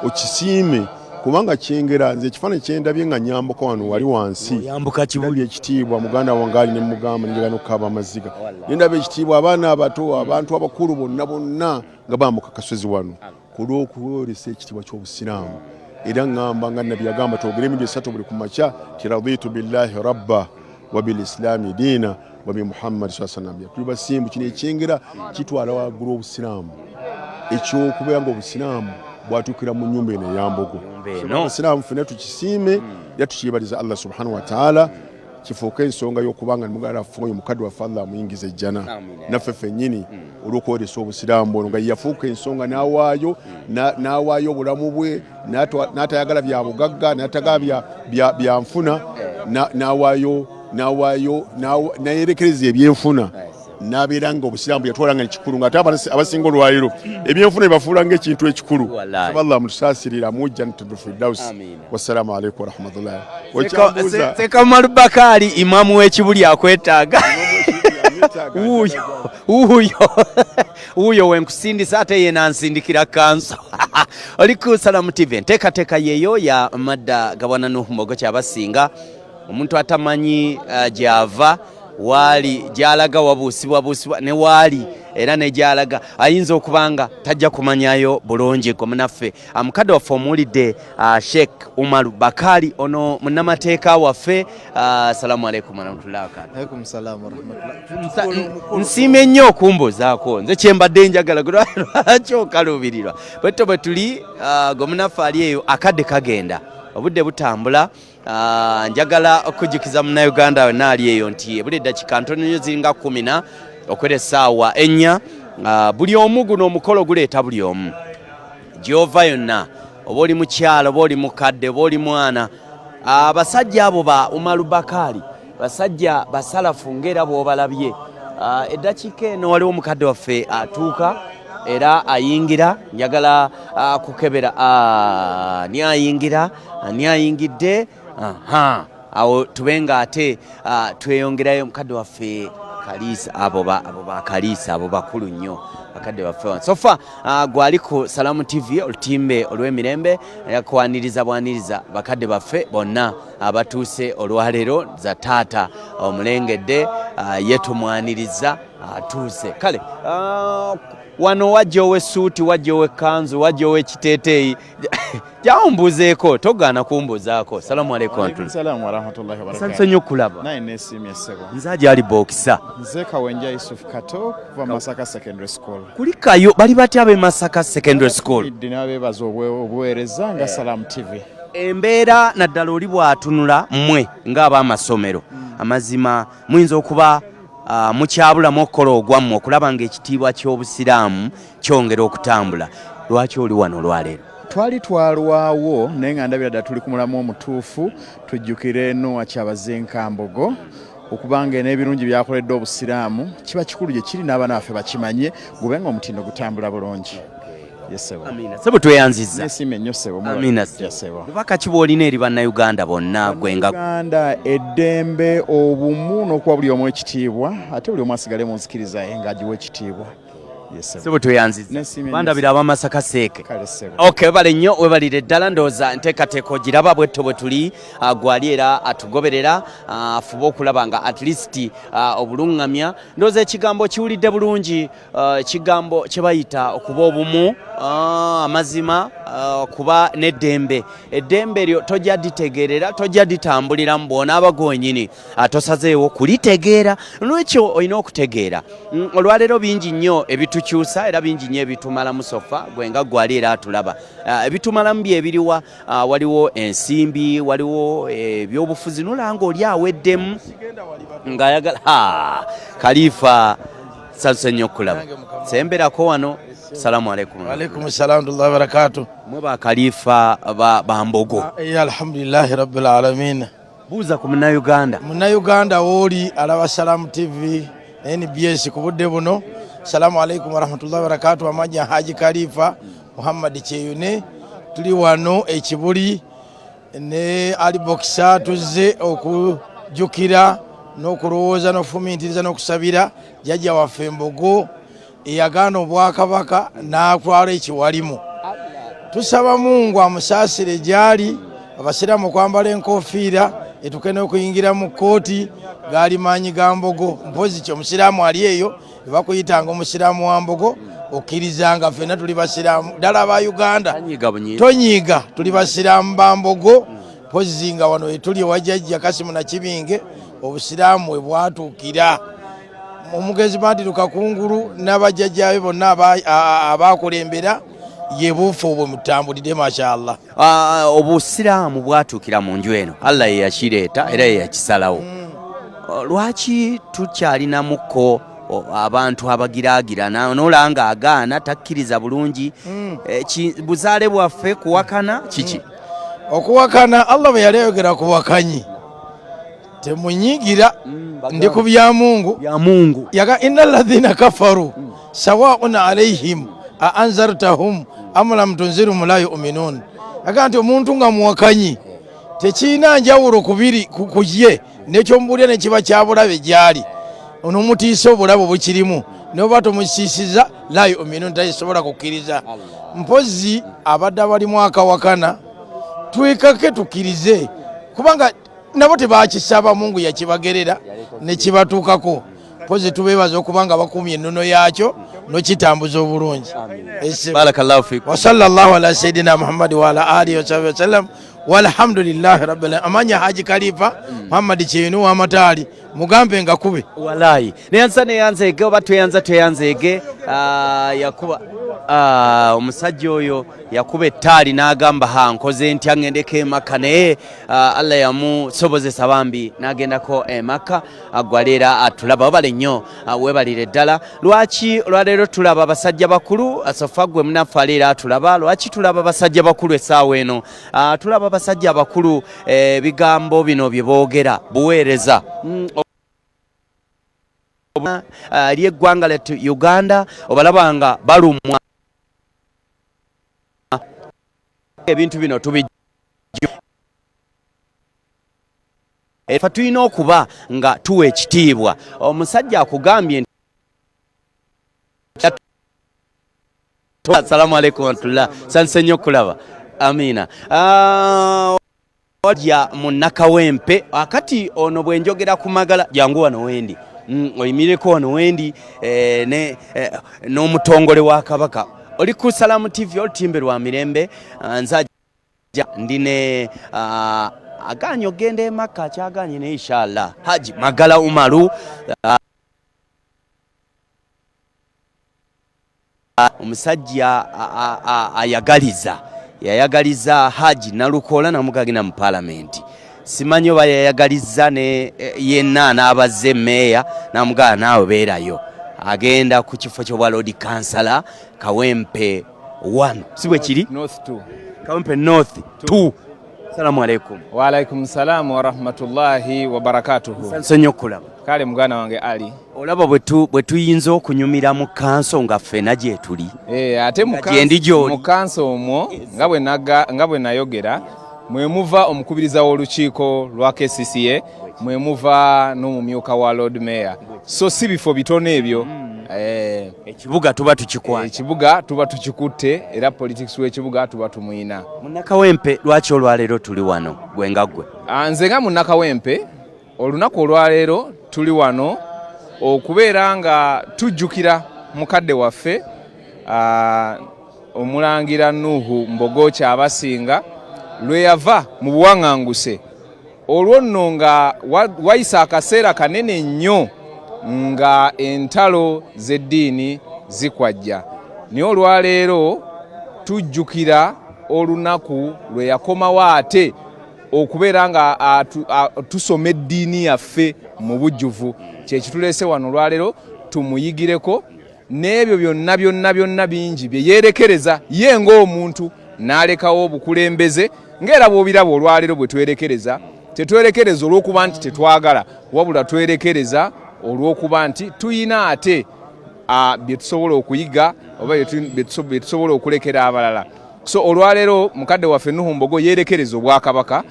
okisiime, kubanga kyengera. Nze ekifaananyi kyendabye nga nyambuka wano wali wansi, ndabye ekitiibwa muganda wange ali ne mugamba njagala n'okukaaba amaziga, ne ndaba ekitiibwa abaana abato, abantu abakulu bonna bonna nga bambuka kasozi wano ku lw'okwolesa ekitiibwa ky'obusiraamu. Era ŋŋamba nga Nabbi yagamba twogere emirundi 3 buli ku makya ti raditu billahi rabba wa bil islami diina wa bi Muhammad sallallahu alaihi wasallam. Tuli basimbu, kino ekyengera kitwala waggulu obusiraamu, ekyokubeera nga obusiraamu bwatuukira mu nnyumba eno eya Mbogo. Abasiraamu ffenna tukisiime era tukyebaliza Allah subhanahu wa ta'ala, kifuuke ensonga y'okubanga muganda waffe oyo mukadde waffe Allah amuyingiza ejjana naffe ffennyini olw'okwolesa obusiraamu buno nga yafuuka ensonga n'awaayo n'awaayo obulamu bwe, n'atayagala bya bugagga, n'atayagala bya nfuna, n'awaayo, n'awaayo, n'ayerekereza ebyenfuna, n'abeera nga obusiraamu yatwala nga ekikulu, ng'ate abasinga olwaliro ebyenfuna ebafuula ng'ekintu ekikulu. Wallahi. Saba Allah mutusaasirire amuwe Jannatul Firdaus. Wassalaamu alaikum warahmatullahi. Ssekamalu Bakali imamu w'ekibuli akwetaaga. Wuuyo, wuuyo, wuuyo wenkusindisa ate ye nansindikira kanso. Oli ku Salamu TV, enteekateeka yeeyo ya madda gabwana Nuhu Mbogo kyabasinga. Omuntu atamanyi gy'ava, waali gy'alaga wabuusibwabuusibwa ne waali era ne gy'alaga ayinza okuba nga tajja kumanyayo bulungi. Gwe munaffe mukadde waffe omuwulidde, Sheikh Umaru Bakali ono munnamateeka waffe. Assalamu alaikum warahmatullahi wabarakatuh. Alaikum salaam warahmatullahi. Nsiimye nnyo okumbuuzaako, nze kye mbadde njagala, gwe lwaki okaluubirirwa? Bwetyo bwe tuli, gwe munaffe ali eyo, akadde kagenda, obudde butambula. Njagala okujjukiza munnayuganda wenna ali eyo nti ebuli eddakiika ntono nnyo ziringa 10 na okwera essaawa 4. Buli omu guno omukolo guleeta buli omu gy'ova yonna, oba oli mukyala, oba oli mukadde, oba oli mwana. Abasajja abo ba Umaru Bakali basajja basalafu ng'era bw'obalabye. Eddakiika eno waliwo omukadde waffe atuuka era ayingira, njagala kukebera ani ayingira, ani ayingidde. Aha, awo tube nga ate tweyongerayo. Mukadde waffe Kaliisa, abo ba Kaliisa abo bakulu nnyo bakadde baffe wano. So far, gwali ku Salamu TV olutimbe olw'emirembe yakwaniriza bwaniriza bakadde baffe bonna abatuuse olwaleero. Za taata omulengedde, ye tumwaniriza atuuse. Kale, wano wajja ow'essuuti, wajja ow'ekkanzu, wajja ow'ekiteeteeyi, jawo mbuuzeeko, togaana kumbuuzaako. Salamu alaikum Alaikum salaam wa rahmatullahi wa barakatuh. Nsanyuse nnyo okulaba. Naye neesiimye ssebo. Nze agyali bookisa. Nze Kawenja Yusuf Kato kuva Masaka Secondary School. Kulikayo, bali batya ab'e Masaka Secondary School? Iddi n'abeebaza obuweereza nga Salaam TV. Embeera naddala oli bw'atunula mmwe ng'ab'amasomero, amazima muyinza okuba mukyabulamu okukola ogwammwe okulaba ng'ekitiibwa ky'obusiraamu kyongera okutambula. Lwaki oli wano olwaleero? Twali twalwawo naye nga ndabira ddala tuli ku mulamu omutuufu. Tujjukire Noah Kyabazinga Mbogo, okubanga n'ebirungi byakoledde obusiraamu kiba kikulu gye kiri n'abaana baffe bakimanye, gube nga omutindo gutambula bulungi. Yes, ssebo. Amina. Ssebo, tweyanzizza. Nesiimye nnyo ssebo. Amina. Yes, ssebo. Bubaka ki bw'olina eri bannayuganda bonna gwe nga Uganda eddembe, obumu n'okuwa buli omu ekitiibwa, ate buli omu asigale mu nzikiriza ye ng'agiwa ekitiibwa. Sebo tweyanziza, bandabira abamasaka seeke. Okay, webale nnyo, webalire ddala. Ndowooza nteekateeka ogiraba bwetto bwe tuli. Gwali era atugoberera, afuba okulaba nga at least obuluŋŋamya. Ndowooza ekigambo kiwulidde bulungi, ekigambo kye bayita okuba obumu, amazima, okuba n'eddembe. Eddembe lyo tojja ditegeerera, tojja ditambuliramu bw'onaaba gwenyini tosazeewo kulitegeera. Lwekyo olina okutegeera. Olwaleero bingi nnyo ebitukyusa era bingi nnyo ebitumalamu. Sofa gwe nga gwali era atulaba, ebitumalamu byebiriwa? Waliwo ensimbi, waliwo ebyobufuzi, nolanga oli aweddemu ng'ayagala. Kalifa, nsanyuse nnyo okulaba, semberako wano. Salamu alaikum. Alaikum salam warahmatullahi wabarakatuh. Mwe bakalifa ba Mbogo? Alhamdulillahi rabbil alamin. Buuza ku Munnayuganda. Munnayuganda wooli alaba Salamu TV NBS ku budde buno, salamu alaikum warahmatullahi wabarakatuh. Amanya Haji Khalifa Muhammad Kyeyune. Tuli wano ekibuli ne Ali Boxer, tuzze okujjukira n'okulowooza n'okufumintiriza n'okusabira jjajja waffe Mbogo eyagaana obwakabaka n'atwala ekiwalimu. Tusaba Mungu amusaasire gyali. Abasiraamu okwambala enkofiira etuke n'okuyingira mu kkooti gaali maanyi ga Mbogo. Mpozi ki omusiraamu ali eyo ebakuyitanga omusiraamu wa Mbogo, okkirizanga ffenna tuli basiraamu ddala ba Uganda, tonyiiga, tuli basiraamu ba Mbogo. Mpozi nga wano wetuli ewa jjajja Kasimu Nakibinge, obusiraamu we bwatuukira. Omugenzi Madiru Kakungulu n'abajjajjaabe bonna abakulembera ye buufu obwo mutambulidde, mashallah. Obusiraamu bwatuukira mu nju eno, Allah ye yakireeta era ye yakisalawo. Lwaki tukyalinamuko abantu abagiraagira nolanga agaana takkiriza bulungi? Buzaale bwaffe kuwakana kiki? Okuwakana, Allah bwe yali ayogera ku wakanyi, temunyigira, ndi ku bya Mungu. Bya Mungu. Yaga inna alladhina kafaru sawaun alaihim a anzartahum am lam tunzirhum la yuminun. Yaga nti omuntu nga muwakanyi tekiina njawulo kubiri ku ye nekyomubuulira nekiba kyabulabe gyali, onomutiisa obulabe obukirimu, noba tomusiisiza, la yuminun, tasobola kukkiriza. Mpozi abadde abalimu akawakana, twekake tukkirize, kubanga nabo tebakisaba, Mungu yakibagerera nekibatuukako. Mpozi tubeebaza okuba nga bakuumye ennono yaakyo nokitambuza obulungi. Barakallahu fikum. Wa sallallahu ala sayidina Muhammadi wa ala alihi wasahbihi wasallam, walhamdulillahi rabbil alamin. Amanya Haji Khalifa Muhammad Kyeyune w'amataali, mugambe nga kube. Walayi neyanza neyanzeege oba tweyanza tweyanzeege. Yakuba omusajja oyo yakuba ettaali n'agamba, ha, nkoze ntya ngendeko emaka? Naye Allah yamusobozesa bambi n'agendako emaka. Gwaleera atulaba, webale nnyo, webalire ddala. Lwaki olwaleero tulaba abasajja bakulu? Sofa gwe munaffe aleera atulaba, lwaki tulaba abasajja bakulu essaawa eno? Tulaba abasajja abakulu, ebigambo bino bye boogera buweereza eri eggwanga lyattu Uganda. Obalaba nga balumwa ebintu bino tubi efa tulina okuba nga tuwa ekitiibwa omusajja akugambye nti assalamu alaikum warahmatullah. Sanse nnyo okulaba, amina. Ja munnakawempe akati ono bwe njogera ku Magala, jangu wano wendi. Oyimireko wano wendi n'omutongole wa Kabaka. Oli ku Salamu TV, olutimbe lwa mirembe. Nza ndi ne aganye ogenda emaka, akyaganye, naye inshallah Haji Magala Umaru, omusajja ayagaliza, yayagaliza Haji Nalukola namugagenda mu palamenti. Simanyi oba yayagaliza ne yenna anaabazze meeya namugala naawe beerayo, agenda ku kifo ky'obwa lord kansala Kawempe 1, si bwe kiri? North 2. Kawempe North 2. Salamu alaikum. Waalaikum salamu warahmatullahi wabarakatuhu. Nsanyuse nnyo okulaba. Kale muganda wange Ali. Olaba bwe tuyinza okunyumira mu kanso nga ffena gye tuli. Ate Nga gyendi gy'oli. Mu kanso omwo nga bwe nayogera, mwe muva omukubiriza w'olukiiko lwa KCCA. Mwe muva n'omumyuka wa Lord Mayor, so si bifo bitono ebyo. Ekibuga tuba tukikwata. Ekibuga tuba tukikutte, era politics w'ekibuga tuba tumuyina. Munnakawempe, lwaki olwaleero tuli wano gwe nga ggwe? Ah, nze nga munnakawempe, olunaku olwaleero tuli wano okubeera nga tujjukira mukadde waffe, omulangira Nuhu Mbogo Kyabasinga, lwe yava mu buwaŋŋanguse. Olwo nno nga wayise akaseera kanene nnyo nga entalo z'eddiini zikwajja, naye olwaleero tujjukira olunaku lwe yakomawo ate okubeera nga tusoma eddiini yaffe mu bujjuvu. Kyekituleese wano olwaleero tumuyigireko n'ebyo byonna byonna byonna bingi bye yeerekereza ye ng'omuntu n'alekawo obukulembeze. Ng'era bw'obiraba olwaleero bwe twerekereza, tetwerekereza olw'okuba nti tetwagala, wabula twerekereza olw'okuba nti tuyina ate bye tusobola okuyiga oba bye tusobola okulekera abalala. So olwaleero mukadde waffe Nuhu Mbogo yeerekereza obwakabaka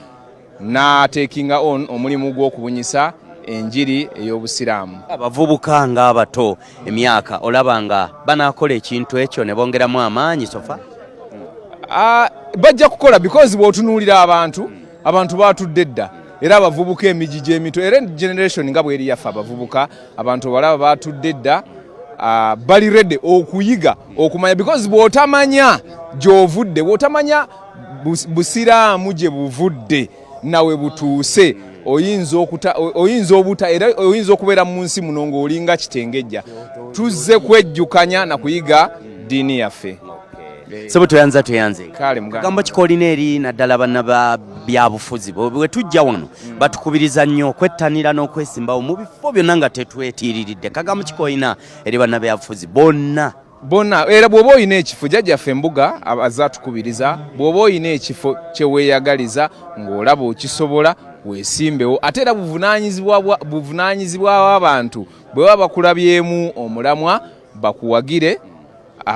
n'atekinga on omulimu gw'okubunyisa enjiri ey'obusiraamu. Abavubuka ng'abato emyaka olaba nga banaakola ekintu ekyo ne bongeramu amaanyi so far? Bajja kukola, because bw'otunuulira abantu batudde dda, era abavubuka emigigi emito, era generation nga bweri yaffe abavubuka, abantu balaba batudde dda, bali ready okuyiga, okumanya, because bw'otamanya gy'ovudde, bw'otamanya busiraamu gye buvudde nawe butuuse, oyinza okuta, oyinza obuta, era oyinza okubeera mu nsi muno ng'olinga kitengejja. Tuzze kwejjukanya na kuyiga ddiini yaffe. Sebo, toyanza, toyanze. Kale muganda. Kagambo kikolina eri naddala banna ba byabufuzi? Bwe tujja wano batukubiriza nnyo okwettanira n'okwesimbawo mu bifo byonna nga tetwetiiriridde. Kagambo kikolina eri banna byabufuzi bonna? Bonna. Era bw'oba olina ekifo, jjajjaffe Embuga azze atukubiriza, bw'oba olina ekifo kye weeyagaliza ng'olaba okisobola, weesimbewo. Ate era buvunaanyizibwa bw'abantu bwe baba bakulabyemu omulamwa, bakuwagire,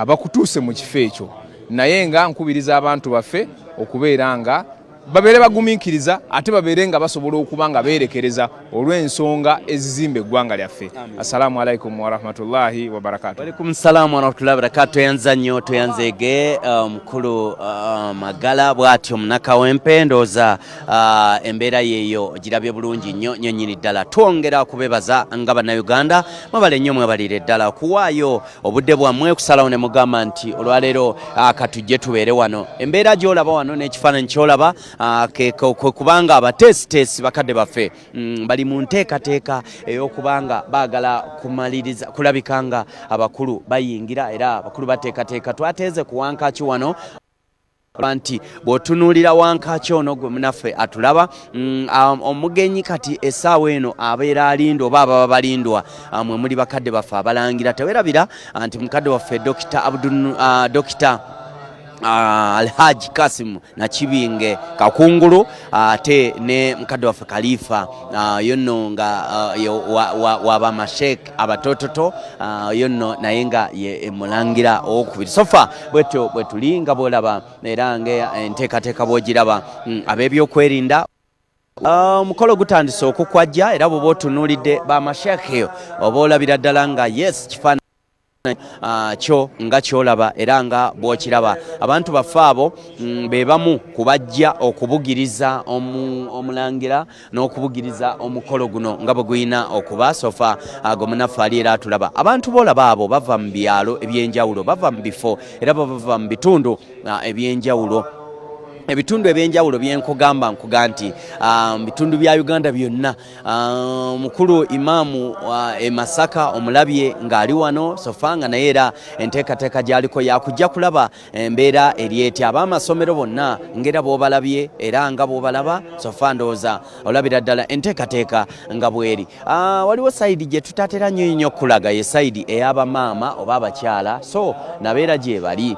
bakutuuse mu kifo ekyo. Naye nga nkubiriza abantu baffe okubeera nga babeere bagumiikiriza, ate babeere nga basobola okuba nga beerekereza olw'ensonga ezizimba eggwanga lyaffe. Assalamu alaikum warahmatullahi wabarakatu. Alaikum salaamu warahmatullahi wabarakatu. Toyanza nnyo, toyanzeege omukulu Magala bw'atyo Munnakawempe. Ndowooza embeera yeeyo girabye bulungi nnyo nnyo nnyini ddala. Twongera kubebaza nga Bannayuganda, mwebale nnyo, mwebalire ddala kuwaayo obudde bwammwe kusalawo ne mugamba nti olwaleero katujje tubeere wano. Embeera gy'olaba wano n'ekifaananyi ky'olaba kwe kubanga abateesiteesi bakadde baffe bali mu nteekateeka ey'okubanga baagala kumaliriza kulabika nga abakulu bayingira, era abakulu bateekateeka. Twateeze ku wankaaki wano nti bw'otunuulira wankaaki ono gwe munaffe atulaba, omugenyi kati essaawa eno abeera alindwa oba ababa balindwa, mwe muli bakadde baffe abalangira. Tewerabira nti mukadde waffe Dr. Abdul, Dr. Alhaji Kasim Nakibinge Kakungulu, ate ne mukadde waffe Khalifa, yonno nga wabamashek abatototo, yonno naye nga ye mulangira owokubiri. So far bwetyo bwe tuli nga bwolaba, era nga enteekateeka bwogiraba, ab'ebyokwerinda. Omukolo gutandise okukwajja, era bw'oba otunuulidde bamashekhe oba olabira ddala nga yes, kifaananyi kyo nga kyolaba era nga bw'okiraba, abantu baffe abo be bamu ku bajja okubugiriza omulangira n'okubugiriza omukolo guno nga bwe gulina okuba. So far ago munaffe ali era atulaba, abantu boolaba abo bava mu byalo ebyenjawulo, bava mu bifo era bava mu bitundu ebyenjawulo. Ebitundu ebyenjawulo byenkugamba, nkuga nti mu bitundu bya Uganda byonna. Mukulu imaamu e Masaka omulabye ng'ali wano so far, nga naye era enteekateeka gy'aliko yakujja kulaba embeera eri etya. Ab'amasomero bonna ngera bw'obalabye era nga bw'obalaba so far, ndowooza olabira ddala enteekateeka nga bweri. Waliwo side gye tutatera nnyo nnyo okulaga, ye side ey'abamaama oba abakyala, so nabeera gye bali,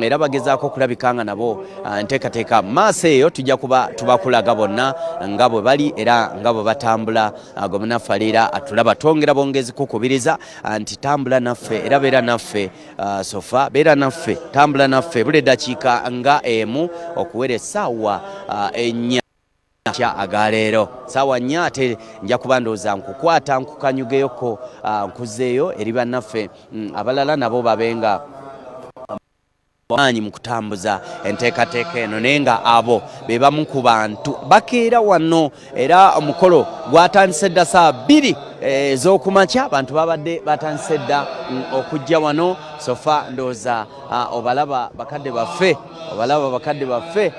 era bagezaako okulabika nga nabo enteekateeka maaso eyo tujja kuba tubakulaga bonna nga bwe bali era nga bwe batambula. Gwe munaffe ali era atulaba, twongera bwongezi kukubiriza nti tambula naffe era beera naffe. So far beera naffe, tambula naffe. Buli eddakiika nga 1 okuwera essaawa 4. Amakya agaleero saawa 4 ate nja kuba ndowooza nkukwata nkukanyugeyoko, nkuzeeyo eri bannaffe abalala nabo babenga maanyi mu kutambuza enteekateeka eno, naye nga abo be bamu ku bantu bakeera wano. Era omukolo gwatandise dda saa 2 ez'okumakya, abantu babadde batandise dda okujja wano. So far ndowooza obalaba bakadde baffe, obalaba bakadde baffe,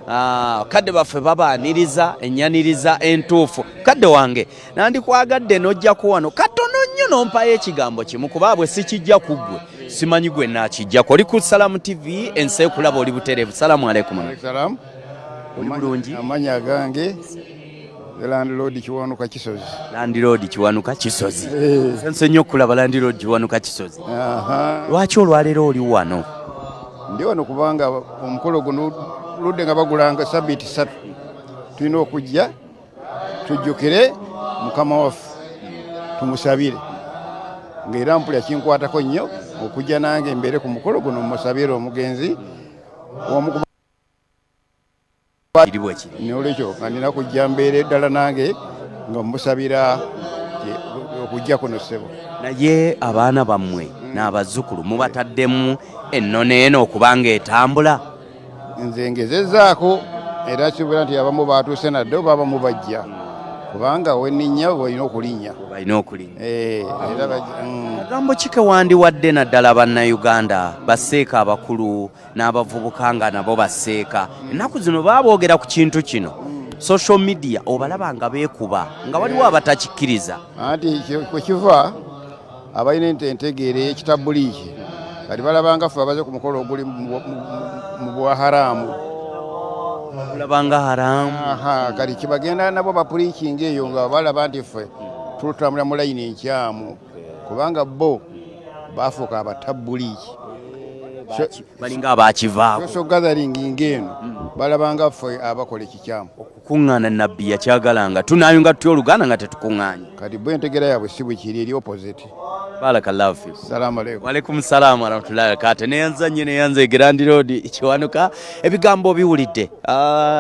bakadde baffe babaaniriza ennyaniriza entuufu. Kadde wange, nandikwagadde n'ojjako wano katono nnyo n'ompayo ekigambo kimu, kuba bwe sikijja ku ggwe simanyi gwe naakijjako. Oli ku Salamu TV, ensi ekulaba, oli butereevu. Salamu aleikum. Salamu. Oli bulungi? Amanya gange Landlord Kiwanuka Kisozi. Landlord Kiwanuka Kisozi, nsanyuse nnyo okulaba Landlord Kiwanuka Kisozi. Lwaki olwaleero oli wano? Ndi wano kubanga omukolo guno ludde nga bagulanga sabiiti 3, tulina okujja tujjukire mukama waffe, tumusabire, ng'era mpulira kinkwatako nnyo okujja nange mbeere ku mukolo guno musabire omugenzi. Nolwekyo nga nina kujja mbeere ddala nange nga musabira okujja kuno, ssebo. Naye abaana bammwe n'abazzukulu mubataddemu ennono eno okubanga etambula? Nze ngezezzaako, era kibula nti abamu batuuse nadde oba abamu bajja, kubanga weninnya balina okulinnya. Balina okulinnya. Kagambo ki ke wandiwadde naddala Bannayuganda, baseeka abakulu n'abavubuka nga nabo baseeka? Ennaku zino baba boogera ku kintu kino, social media, obalaba nga beekuba, nga waliwo abatakikkiriza. Anti kwekiva abalina entegeera ey'ekitabuliiki, kati balabanga ffe abaze ku mukolo oguli mu bwaharaamu. Olabanga haramu. Kati kibagenda nabo bapreachinga eyo nga balaba nti ffe tutambula mu layini enkyamu, kubanga bo bafuuka abatabuliiki. Balinga abakivaako. Social gathering ng'eno balabanga ffe abakola ekikyamu. Okukuŋŋaana Nabbi yakyagalanga, tunayunga tutya oluganda nga tetukuŋŋaanye? Kati bo entegeera yaabwe si bwe kiri, eri opposite. Barakallahu fikum. Salamu aleikum. Walaikum salamu warahmatullahi wabarakatuh. Neyanza nnyo, neyanza Landlord Kiwanuka. Ebigambo biwulidde.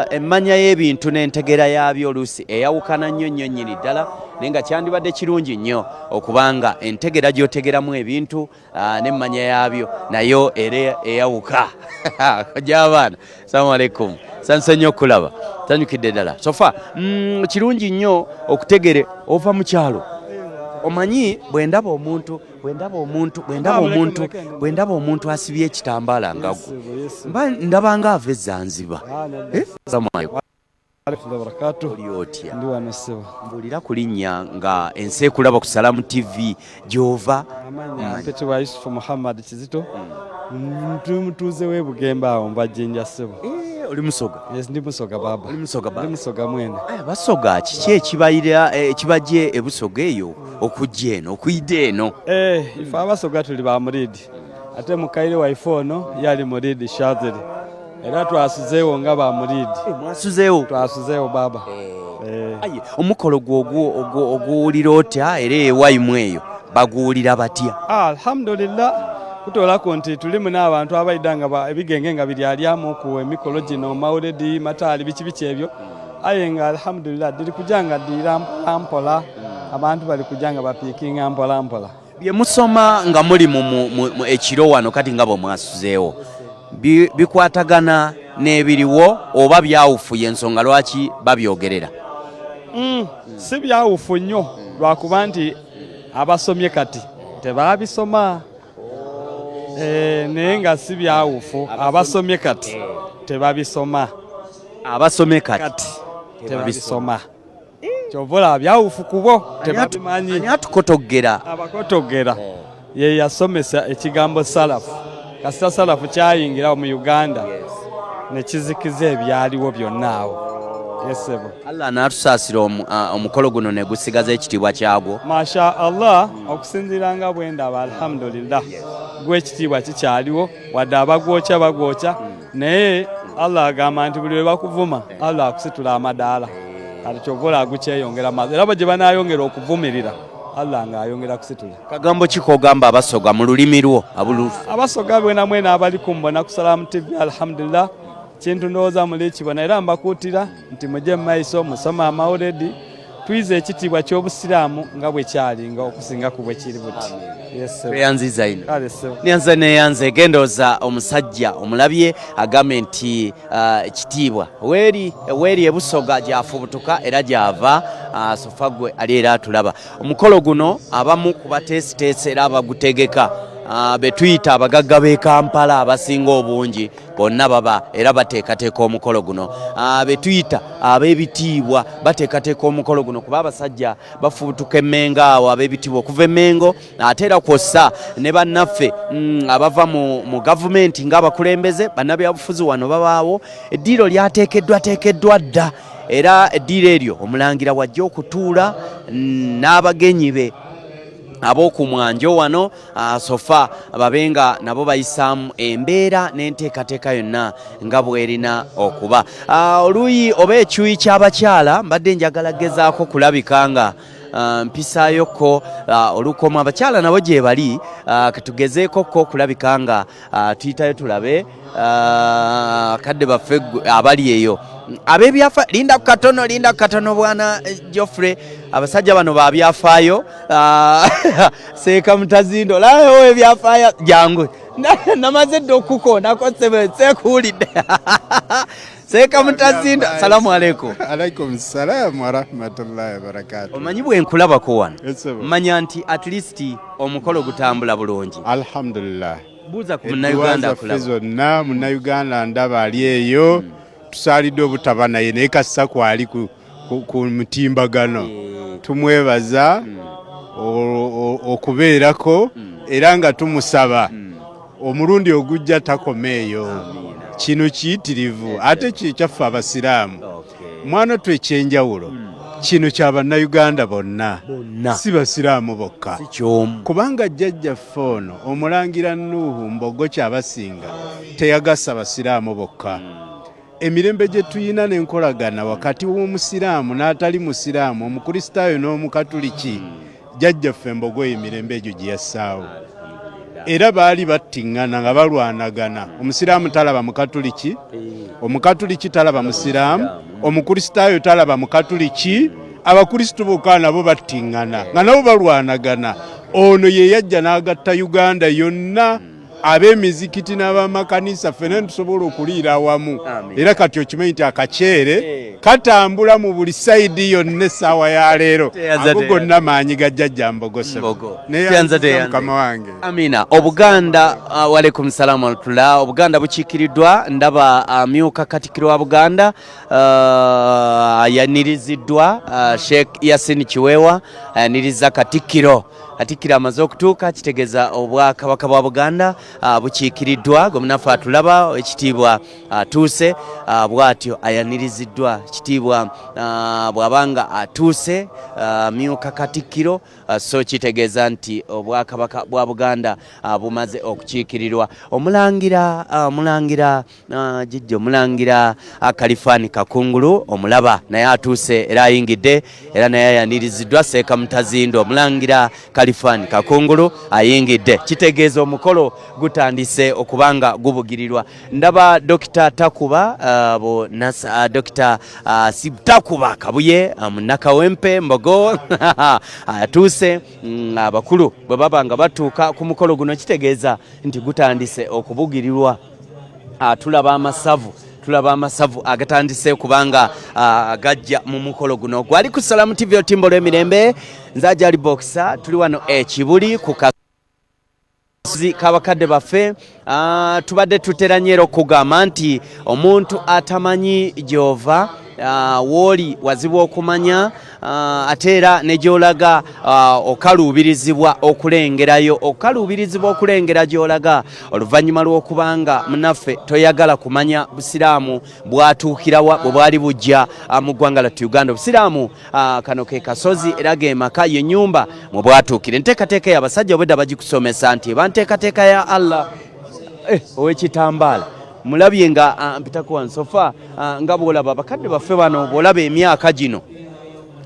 Emmanya y'ebintu n'entegeera yaabyo oluusi eyawukana nnyo nnyo nnyini ddala, naye nga kyandibadde kirungi nnyo okubanga entegeera gy'otegeramu ebintu n'emmanya yaabyo nayo era eyawuka. Gy'abaana, salamu aleikum. Nsanyuse nnyo okulaba, sanyukidde ddala. So far kirungi nnyo okutegere ova mu kyalo. Omanyi bwe ndaba omuntu, bwe ndaba omuntu asibye ekitambaala nga gwe, mba ndaba nga ava e Zanzibar. Salamu aleikum. Oli otya? Ndi wano, ssebo. Mbuulira ku linnya nga ensi ekulaba ku Salamu TV, gy'ova. Amanya mpitibwa Yusufu Muhammad Kizito, ndi mutuuze w'e Bugembe awo nva Jjinja, ssebo. Oli Musoga? Yes, ndi Musoga baba. Oli Musoga baba? Ndi Musoga mwene. Basoga kiki ekibayira, ekibajje e Busoga eyo okujja eno, okuyida eno? Ife Abasoga tuli ba muridi, ate mukaire waife ono yali muridi Shadhiri, era twasuzeewo nga ba muridi. Mwasuzeewo? Twasuzeewo baba. Aye omukolo gwo oguwulira otya, era ewaimwe eyo baguwulira batya? Ah, alhamdulillah, kutoolaku nti tulimu n'abantu abaida nga ebigenge nga biryalyamu ku emikolo gino, mawuledi, mataali, biki biki ebyo, aye nga alhamdulillah diri kuja nga ddiira mpola mpola, abantu bali kuja nga bapickinga mpola mpola. Bye musoma nga muli mu ekiro wano kati nga bwe mwasuzeewo, bikwatagana n'ebiriwo oba byawufu, y'ensonga lwaki babyogerera? Si byawufu nnyo, lwakuba nti abasomye kati tebabisoma. Naye nga si byawufu, abasomye kati tebabisoma. Abasomye kati tebabisoma, kyova olaba byawufu kubo, tebabimanyi. Ani atukotogera? Abakotogera ye yasomesa ekigambo salafu. Kasita salafu kyayingira mu Uganda nekizikiza ebyaliwo byonna awo, esebo. Allah n'atusaasira omukolo guno ne gusigaza ekitiibwa kyagwo. Masha Allah, okusinziira nga bwe ndaba, alhamdulillah, gw'ekitiibwa kikyaliwo, wadde abagwokya bagwokya, naye Allah agamba nti buli lwe bakuvuma Allah akusitula amadaala. Kati kyova olaba gukyeyongera maaso, era bwe gye banaayongera okuvumirira Allah ng'ayongera kusitula. Kagambo ki k'ogamba Abasoga mu lulimi lwo abulu? Abasoga bwena mwena abali kumbona ku Salamu TV, alhamdulillah. Ekintu ndowooza mulikibona era mbakuutira nti mujje mu maiso musome amawuledi tuyize ekitiibwa ky'obusiraamu nga bwe kyalinga okusinga ku bwe kiri buti. Tweyanziza ino neyanza neyanze gendooza omusajja omulabye agambye nti ekitiibwa weeri weeri ebusoga gyafubutuka era gyava uh, sofa gwe ali era atulaba omukolo guno abamu ku bateesiteesi era abagutegeka uh, betuyita abagagga b'e Kampala abasinga obungi bonna baba era bateekateeka omukolo guno. Betuyita ab'ebitiibwa bateekateeka omukolo guno kuba abasajja bafubutuka emmengo awo ab'ebitiibwa okuva emmengo ate era kwossa ne bannaffe mm, abava mu, mu gavumenti ng'abakulembeze bannabyabufuzi wano babaawo. Eddiiro lyateekeddwa teekeddwa dda era eddiiro eryo omulangira wajja okutuula mm, n'abagenyi be ab'oku mwanjo wano ah, sofa babe nga nabo bayisaamu embeera n'enteekateeka yonna nga bw'erina okuba. Ah, oluuyi oba ekyuyi ky'abakyala mbadde njagala gezaako kulabika nga ah, mpisaayokko olukomo abakyala nabo gye bali katugezeeko ko okulabika nga tuyitayo tulabe kadde baffe abali eyo ab'ebyafa linda ku katono linda ku katono bwana eh, Geoffrey abasajja bano ba byafaayo seeka mutazindo olayo ebyafaayo jangu namaze dda okukoonako sekuwulidde seeka mutazindo salamu aleikum alaikum salamu warahmatullahi wabarakatu omanyi bwe nkulabako wano manya nti at least omukolo gutambula bulungi alhamdulillah buuza ku munnayuganda akulaba zonna munnayuganda ndaba ali eyo hmm. tusaalidde obutaba naye naye kasita kwali ku, ku, ku mutimbagano eh. tumwebaza hmm. okubeerako hmm. era nga tumusaba omulundi ogujja takoma eyo kino kiyitirivu eh, ate kyekyaffe abasiraamu mwana twe ekyenjawulo kino kya bannayuganda bonna si basiraamu bokka kubanga jjajjaffe ono omulangira Nuuhu Mbogo Kyabasinga teyagasa basiraamu bokka emirembe gye tuyina n'enkolagana wakati w'omusiraamu n'atali musiraamu omukristaayo n'omukatuliki jjajjaffe Mbogo emirembe egyo gye yassaawo era baali battiŋŋana nga balwanagana omusiraamu talaba mukatuliki omukatuliki talaba musiraamu omukristaayo talaba mukatuliki abakristu bokka nabo battiŋŋana nga nabo balwanagana ono ye yajja n'agatta uganda yonna ab'emizikiti n'abamakanisa ffena tusobola okuliira awamu era kati okimanyi nti akaceere eh. katambula mu buli sayidi yonna essaawa ya leero ago gonna maanyi ga jjajja mbogo mukama wange amina obuganda uh, walaikum salaamu warahmatullah obuganda bukiikiriddwa ndaba amyuka uh, katikkiro wa buganda uh, ayaniriziddwa uh, sheikh yasin kiweewa ayaniriza katikkiro Katikkiro amaze okutuuka kitegeeza obwakabaka bwa Buganda ah, bukiikiriddwa gwe munafu atulaba ekitiibwa atuuse ah, bw'atyo ayaniriziddwa kitiibwa ah, bw'aba nga atuuse myuka Katikkiro so kitegeeza nti obwakabaka bwa Buganda bumaze okukiikirirwa omulangira omulangira Ah, jijja omulangira ah, Kalifani Kakungulu omulaba naye atuuse era ayingidde era naye ayaniriziddwa Seeka Mutazindo omulangira Kalifani Kakungulu ayingidde kitegeeza omukolo gutandise okuba nga gubugirirwa ndaba Dokita Takuba uh, bo nasa uh, Dokita uh, Takuba Kabuye Munnakawempe Mbogo atuuse mm, abakulu bwe baba nga batuuka ku mukolo guno kitegeeza nti gutandise okubugirirwa Ah, tulaba amasavu tulaba amasavu agatandise kubanga ah, gajja mu mukolo guno gwali ku Salamu TV otimbo lw'emirembe nze ajali boxer tuli wano ekibuli ku kasozi k'abakadde baffe ah, tubadde tutera nnyo era okugamba nti omuntu atamanyi gy'ova wooli wazibu okumanya Ah, ate era ne gy'olaga ah, okaluubirizibwa okulengerayo okaluubirizibwa okulengera gy'olaga oluvannyuma lw'okubanga munaffe toyagala kumanya busiraamu bwatuukirawa bwe bwali bujja ah, mu ggwanga lattu uganda obusiraamu kano ke kasozi era ge maka ye nyumba mwe bwatuukira enteekateeka y'abasajja obwedda bagikusomesa nti eba nteekateeka ya allah eh, ow'ekitambaala mulabye nga mpitako wansofa Ah, nga bwolaba abakadde baffe bano bwolaba emyaka gino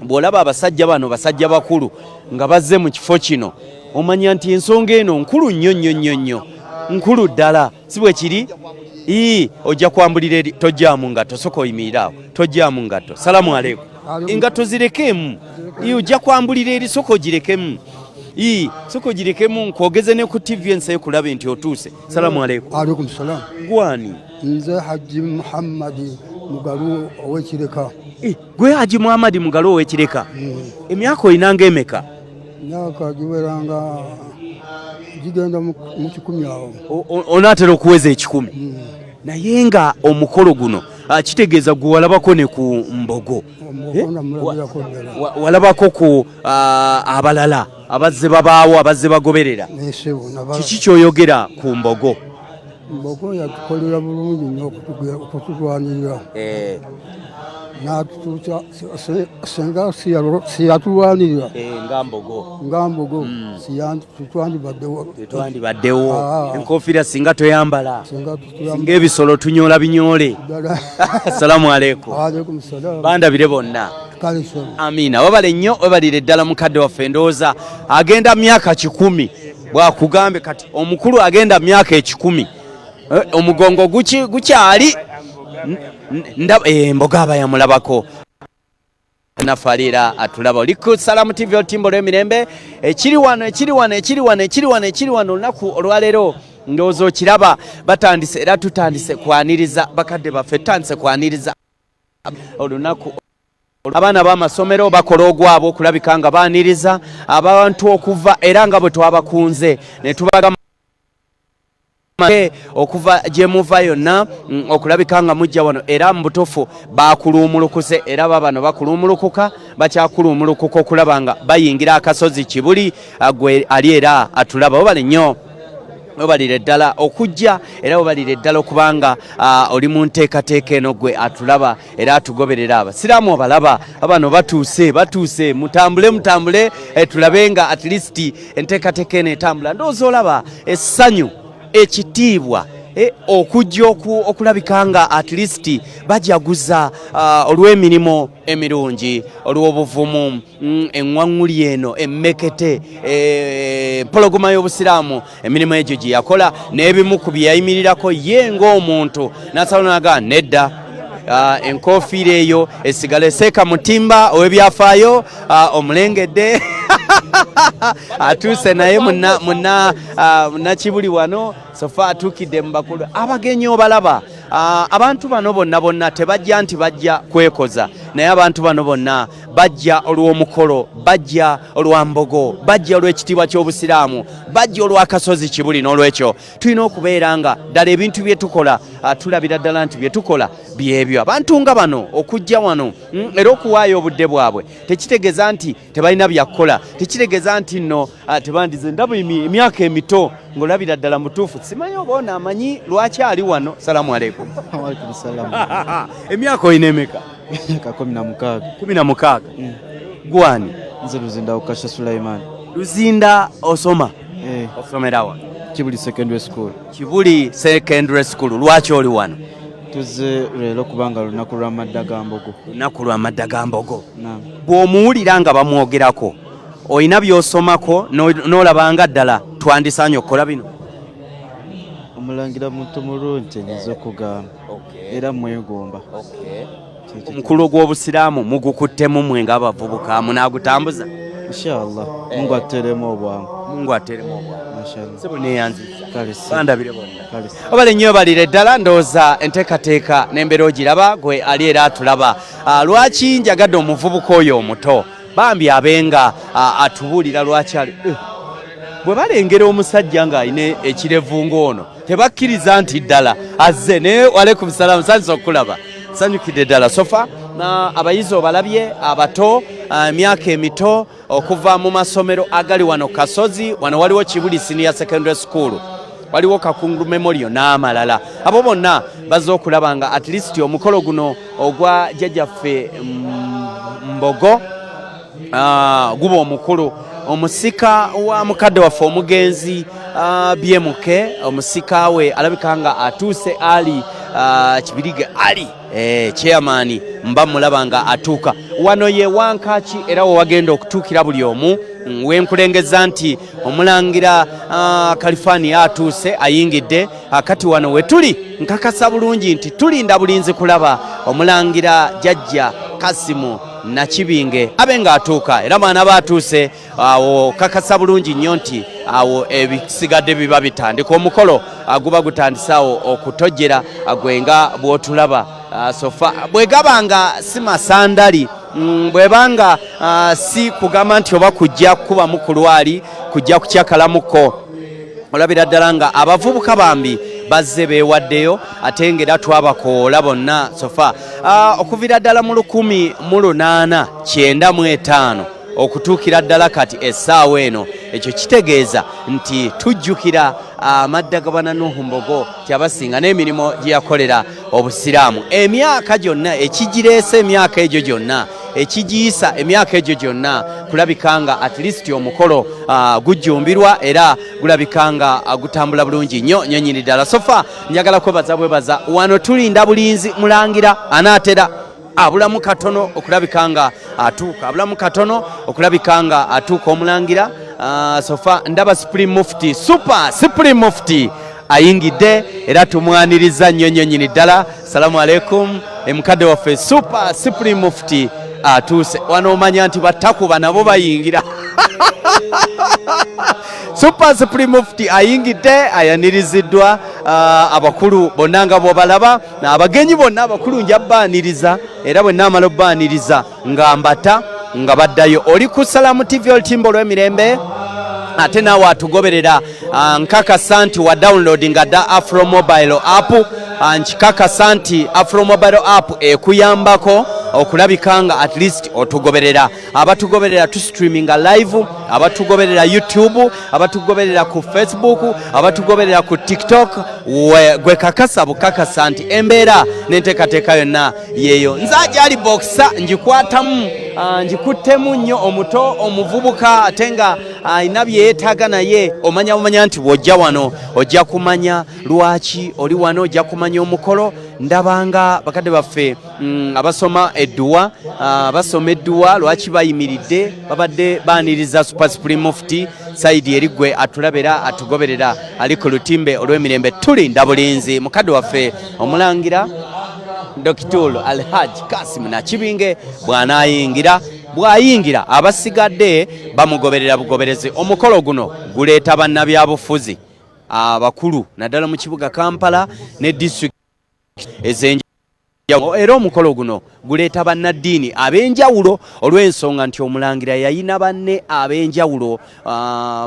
bwolaba abasajja bano basajja bakulu nga bazze mu kifo kino omanya nti ensonga eno nkulu nnyo nnyo nnyo nnyo nkulu ddala si bwe kiri Ii, ojja kwambulira eri tojjaamu ngatto soka oyimirire awo tojjaamu ngatto salamu aleikum engatto zirekemu Ii, ojja kwambulira eri soka ogirekemu Ii, soka ogirekemu nkwogeze ne ku tv ensi ekulabe nti otuuse salamu aleikum alaikum salam gwani nze hajji muhammadi mugalu owekireka gwe haji muhammadi mugalu owekireka emyaka olinanga emeka myaka giweranga gigenda mu kikumi awo onaatera okuweza ekikumi mm. naye nga omukolo guno ah, kitegeeza gwe walabako ne ku mbogo eh? Walabako ku ah, abalala abazze babaawo abazze bagoberera kiki kyoyogera ku mbogo Mbogo yatukolera bulungi nnyo okutulwanirira eh. natutuusa senga siyatulwanirira eh, nga mbogo nga mbogo hmm. tetwandibaddewo tetwandibaddewo ah. enkofiira singa toyambala singa ebisolo tunyola binyoole assalamu aleikum bandabire bonna amiina webale nnyo webalire ddala mukadde waffe ndowooza agenda myaka kikumi bwakugambe kati omukulu agenda myaka ekikumi eh, omugongo gukyali emboga eh, aba yamulabako naffe ali era atulaba oli ku salamu tv olutimbo lw'emirembe ekiri wano ekiri wano ekiri wano ekiri wano ekiri wano olunaku olwaleero ndowooza okiraba batandise era tutandise kwaniriza bakadde baffe tutandise kwaniriza olunaku Abaana b'amasomero bakola ogwabwe okulabika nga baaniriza abantu okuva era nga bwe twabakunze ne tubagamba okuva gye muva yonna mm, okulabika nga mujja wano era mu butuufu bakuluumulukuse era babano bakuluumulukuka bakyakulumulukuka okulaba nga bayingira akasozi Kibuli gwe ali era atulaba webale nnyo webalire ddala okujja era webalire ddala okubanga oli mu nteekateeka eno gwe atulaba era atugoberera abasiraamu obalaba abano batuuse batuuse mutambule mutambule eh, tulabe nga at least enteekateeka eno etambula ndowooza olaba essanyu ekitiibwa eh, okujja okulabika nga at least bajaguza uh, olw'emirimu emirungi olw'obuvumu mm, eŋŋwaŋŋuli eno emmekete eh, empologoma y'obusiraamu emirimu egyo gye yakola n'ebimu ku bye yayimirirako ye ng'omuntu n'asala naga nedda ah, enkofiira eyo esigala eseeka mutimba ow'ebyafaayo ah, omulengedde atuuse naye ah, munnakibuli wano sofa atuukidde mu bakulu abagenyi obalaba abantu bano bonna bonna tebajja nti bajja kwekoza naye abantu bano bonna bajja olw'omukolo bajja olwa mbogo bajja olw'ekitiibwa ky'obusiraamu bajja olw'akasozi Kibuli n'olwekyo tulina okubeera nga ddala ebintu bye tukola ah, tulabira ddala nti bye tukola byebyo abantu nga bano okujja wano mm, era okuwaayo obudde bwabwe tekitegeeza nti tebalina byakukola tekitegeeza nti nno ah, tebandize ndaba emyaka emito ng'olabira ddala mutuufu simanyi oba ono amanyi lwaki ali wano salamu aleikum emyaka olina emeka Myaka 16. 16. Mm. Gwani? Nze Luzinda Ukasha Sulaiman. Luzinda osoma? Eh. Osomera wa? Kibuli Secondary School. Kibuli Secondary School. Lwaki oli wano? Tuzze leero kubanga lunaku lwa madda ga mbogo. Lunaku lwa madda ga mbogo. Naam. Bw'omuwulira nga bamwogerako olina by'osomako n'olaba nga ddala twandisaanye okukola bino? Omulangira muntu mulungi nyinza okugamba. era mwegomba omukulu gw'obusiraamu mugukuttemu mwe ng'abavubuka munaagutambuza inshallah eh. Mungu ateremu obwangu Mungu ateremu obwangu sebo neyanziza bandabire bonna obale nnyo balire ddala ndowooza enteekateeka n'embeera ogiraba gwe ali era atulaba ah, lwaki njagadde omuvubuka oyo omuto bambi abenga ah, atubuulira lwaki ali eh. bwe balengera omusajja ng'alina ekirevu ng'ono tebakkiriza nti ddala azze naye walekum salaamu sanyusa okukulaba sanyukidde ddala sofa abayizi obalabye abato emyaka emito okuva mu masomero agali wano kasozi wano waliwo Kibuli Senior Secondary School waliwo Kakungulu Memorial n'amalala abo bonna bazze okulaba nga at least omukolo guno ogwa jjajjaffe Mbogo Ah, guba omukulu omusika wa mukadde waffe omugenzi ah, byemuke omusika we alabika nga atuuse ali ah, Kibirige ali eh, chairman mba mulaba nga atuuka wano ye wankaki era wewagenda okutuukira buli omu Wenkulengeza nti omulangira Kalifaani atuuse, ayingidde akati wano wetuli. Nkakasa bulungi nti tulinda bulinzi kulaba omulangira jajja Kasimu Nakibinge abe nga atuuka, era mwana aba atuuse awo kakasa bulungi nnyo nti awo ebisigadde biba bitandika, omukolo guba gutandise awo okutojjera. Gwe nga bw'otulaba sofa bwe gaba nga si masandali, bwebanga si kugamba nti oba kujja kukubamu kulwali, kujja kukyakalamuko, olabira ddala nga abavubuka bambi bazze beewaddeyo, ate ng'era twabakoola bonna sofa okuviira ddala mu 1895 okutuukira ddala kati essaawa eno. Ekyo kitegeeza nti tujjukira amadda ga Bwana Nuhu Mbogo Kyabasinga n'emirimu gye yakolera Obusiraamu emyaka gyonna, ekigireese emyaka egyo gyonna, ekigiyisa emyaka egyo gyonna, kulabika nga at least omukolo gujjumbirwa era gulabika nga gutambula bulungi nnyo nnyo nnyini ddala. Sofa njagala kwebaza bwebaza, wano tulinda bulinzi mulangira anaatera, abulamu katono okulabika nga atuuka, abulamu katono okulabika nga atuuka omulangira. Sofa ndaba Supreme Mufti, Super Supreme Mufti ayingidde era tumwaniriza nnyo nnyo nnyini ddala. Salamu aleikum, emukadde waffe Super Supreme Mufti atuuse wano. Omanya nti battakuba nabo bayingira. Super Supreme Mufti ayingidde, ayaniriziddwa abakulu bonna nga bwobalaba, abagenyi bonna abakulu. Nja baaniriza, era bwe naamala obbaaniriza nga mbata nga baddayo. Oli ku Salamu TV, olutimba olw'emirembe, ate naawe atugoberera, nkakasa nti wa downloadinga dda Afro Mobile app. Nkikakasa nti Afro Mobile app ekuyambako okulabika nga at least otugoberera. Abatugoberera tustreaminga live, abatugoberera YouTube, abatugoberera ku Facebook, abatugoberera ku TikTok, gwe kakasa bukakasa nti embeera n'enteekateeka yonna yeeyo. Nze ajali boxer ngikwatamu, ngikuttemu nnyo omuto omuvubuka, ate nga alina byeyeetaaga, naye omanya bumanya nti bw'ojja wano ojja kumanya lwaki oli wano, ojja kumanya omukolo. Ndabanga bakadde baffe abasoma edduwa, basoma edduwa. Lwaki bayimiridde? Babadde baaniriza Super Supreme Mufti. Saidi eri gwe atulabera, atugoberera, ali ku lutimbe olw'emirembe, tulinda bulinzi mukadde waffe omulangira Dokitulu Alhaj Kasim Nakibinge bw'anaayingira. Bw'ayingira abasigadde bamugoberera bugoberezi. Omukolo guno guleeta bannabyabufuzi abakulu naddala mu kibuga Kampala ne disitulikiti ez'enjawulo, era omukolo guno guleeta bannaddiini ab'enjawulo olw'ensonga nti omulangira yayina banne ab'enjawulo,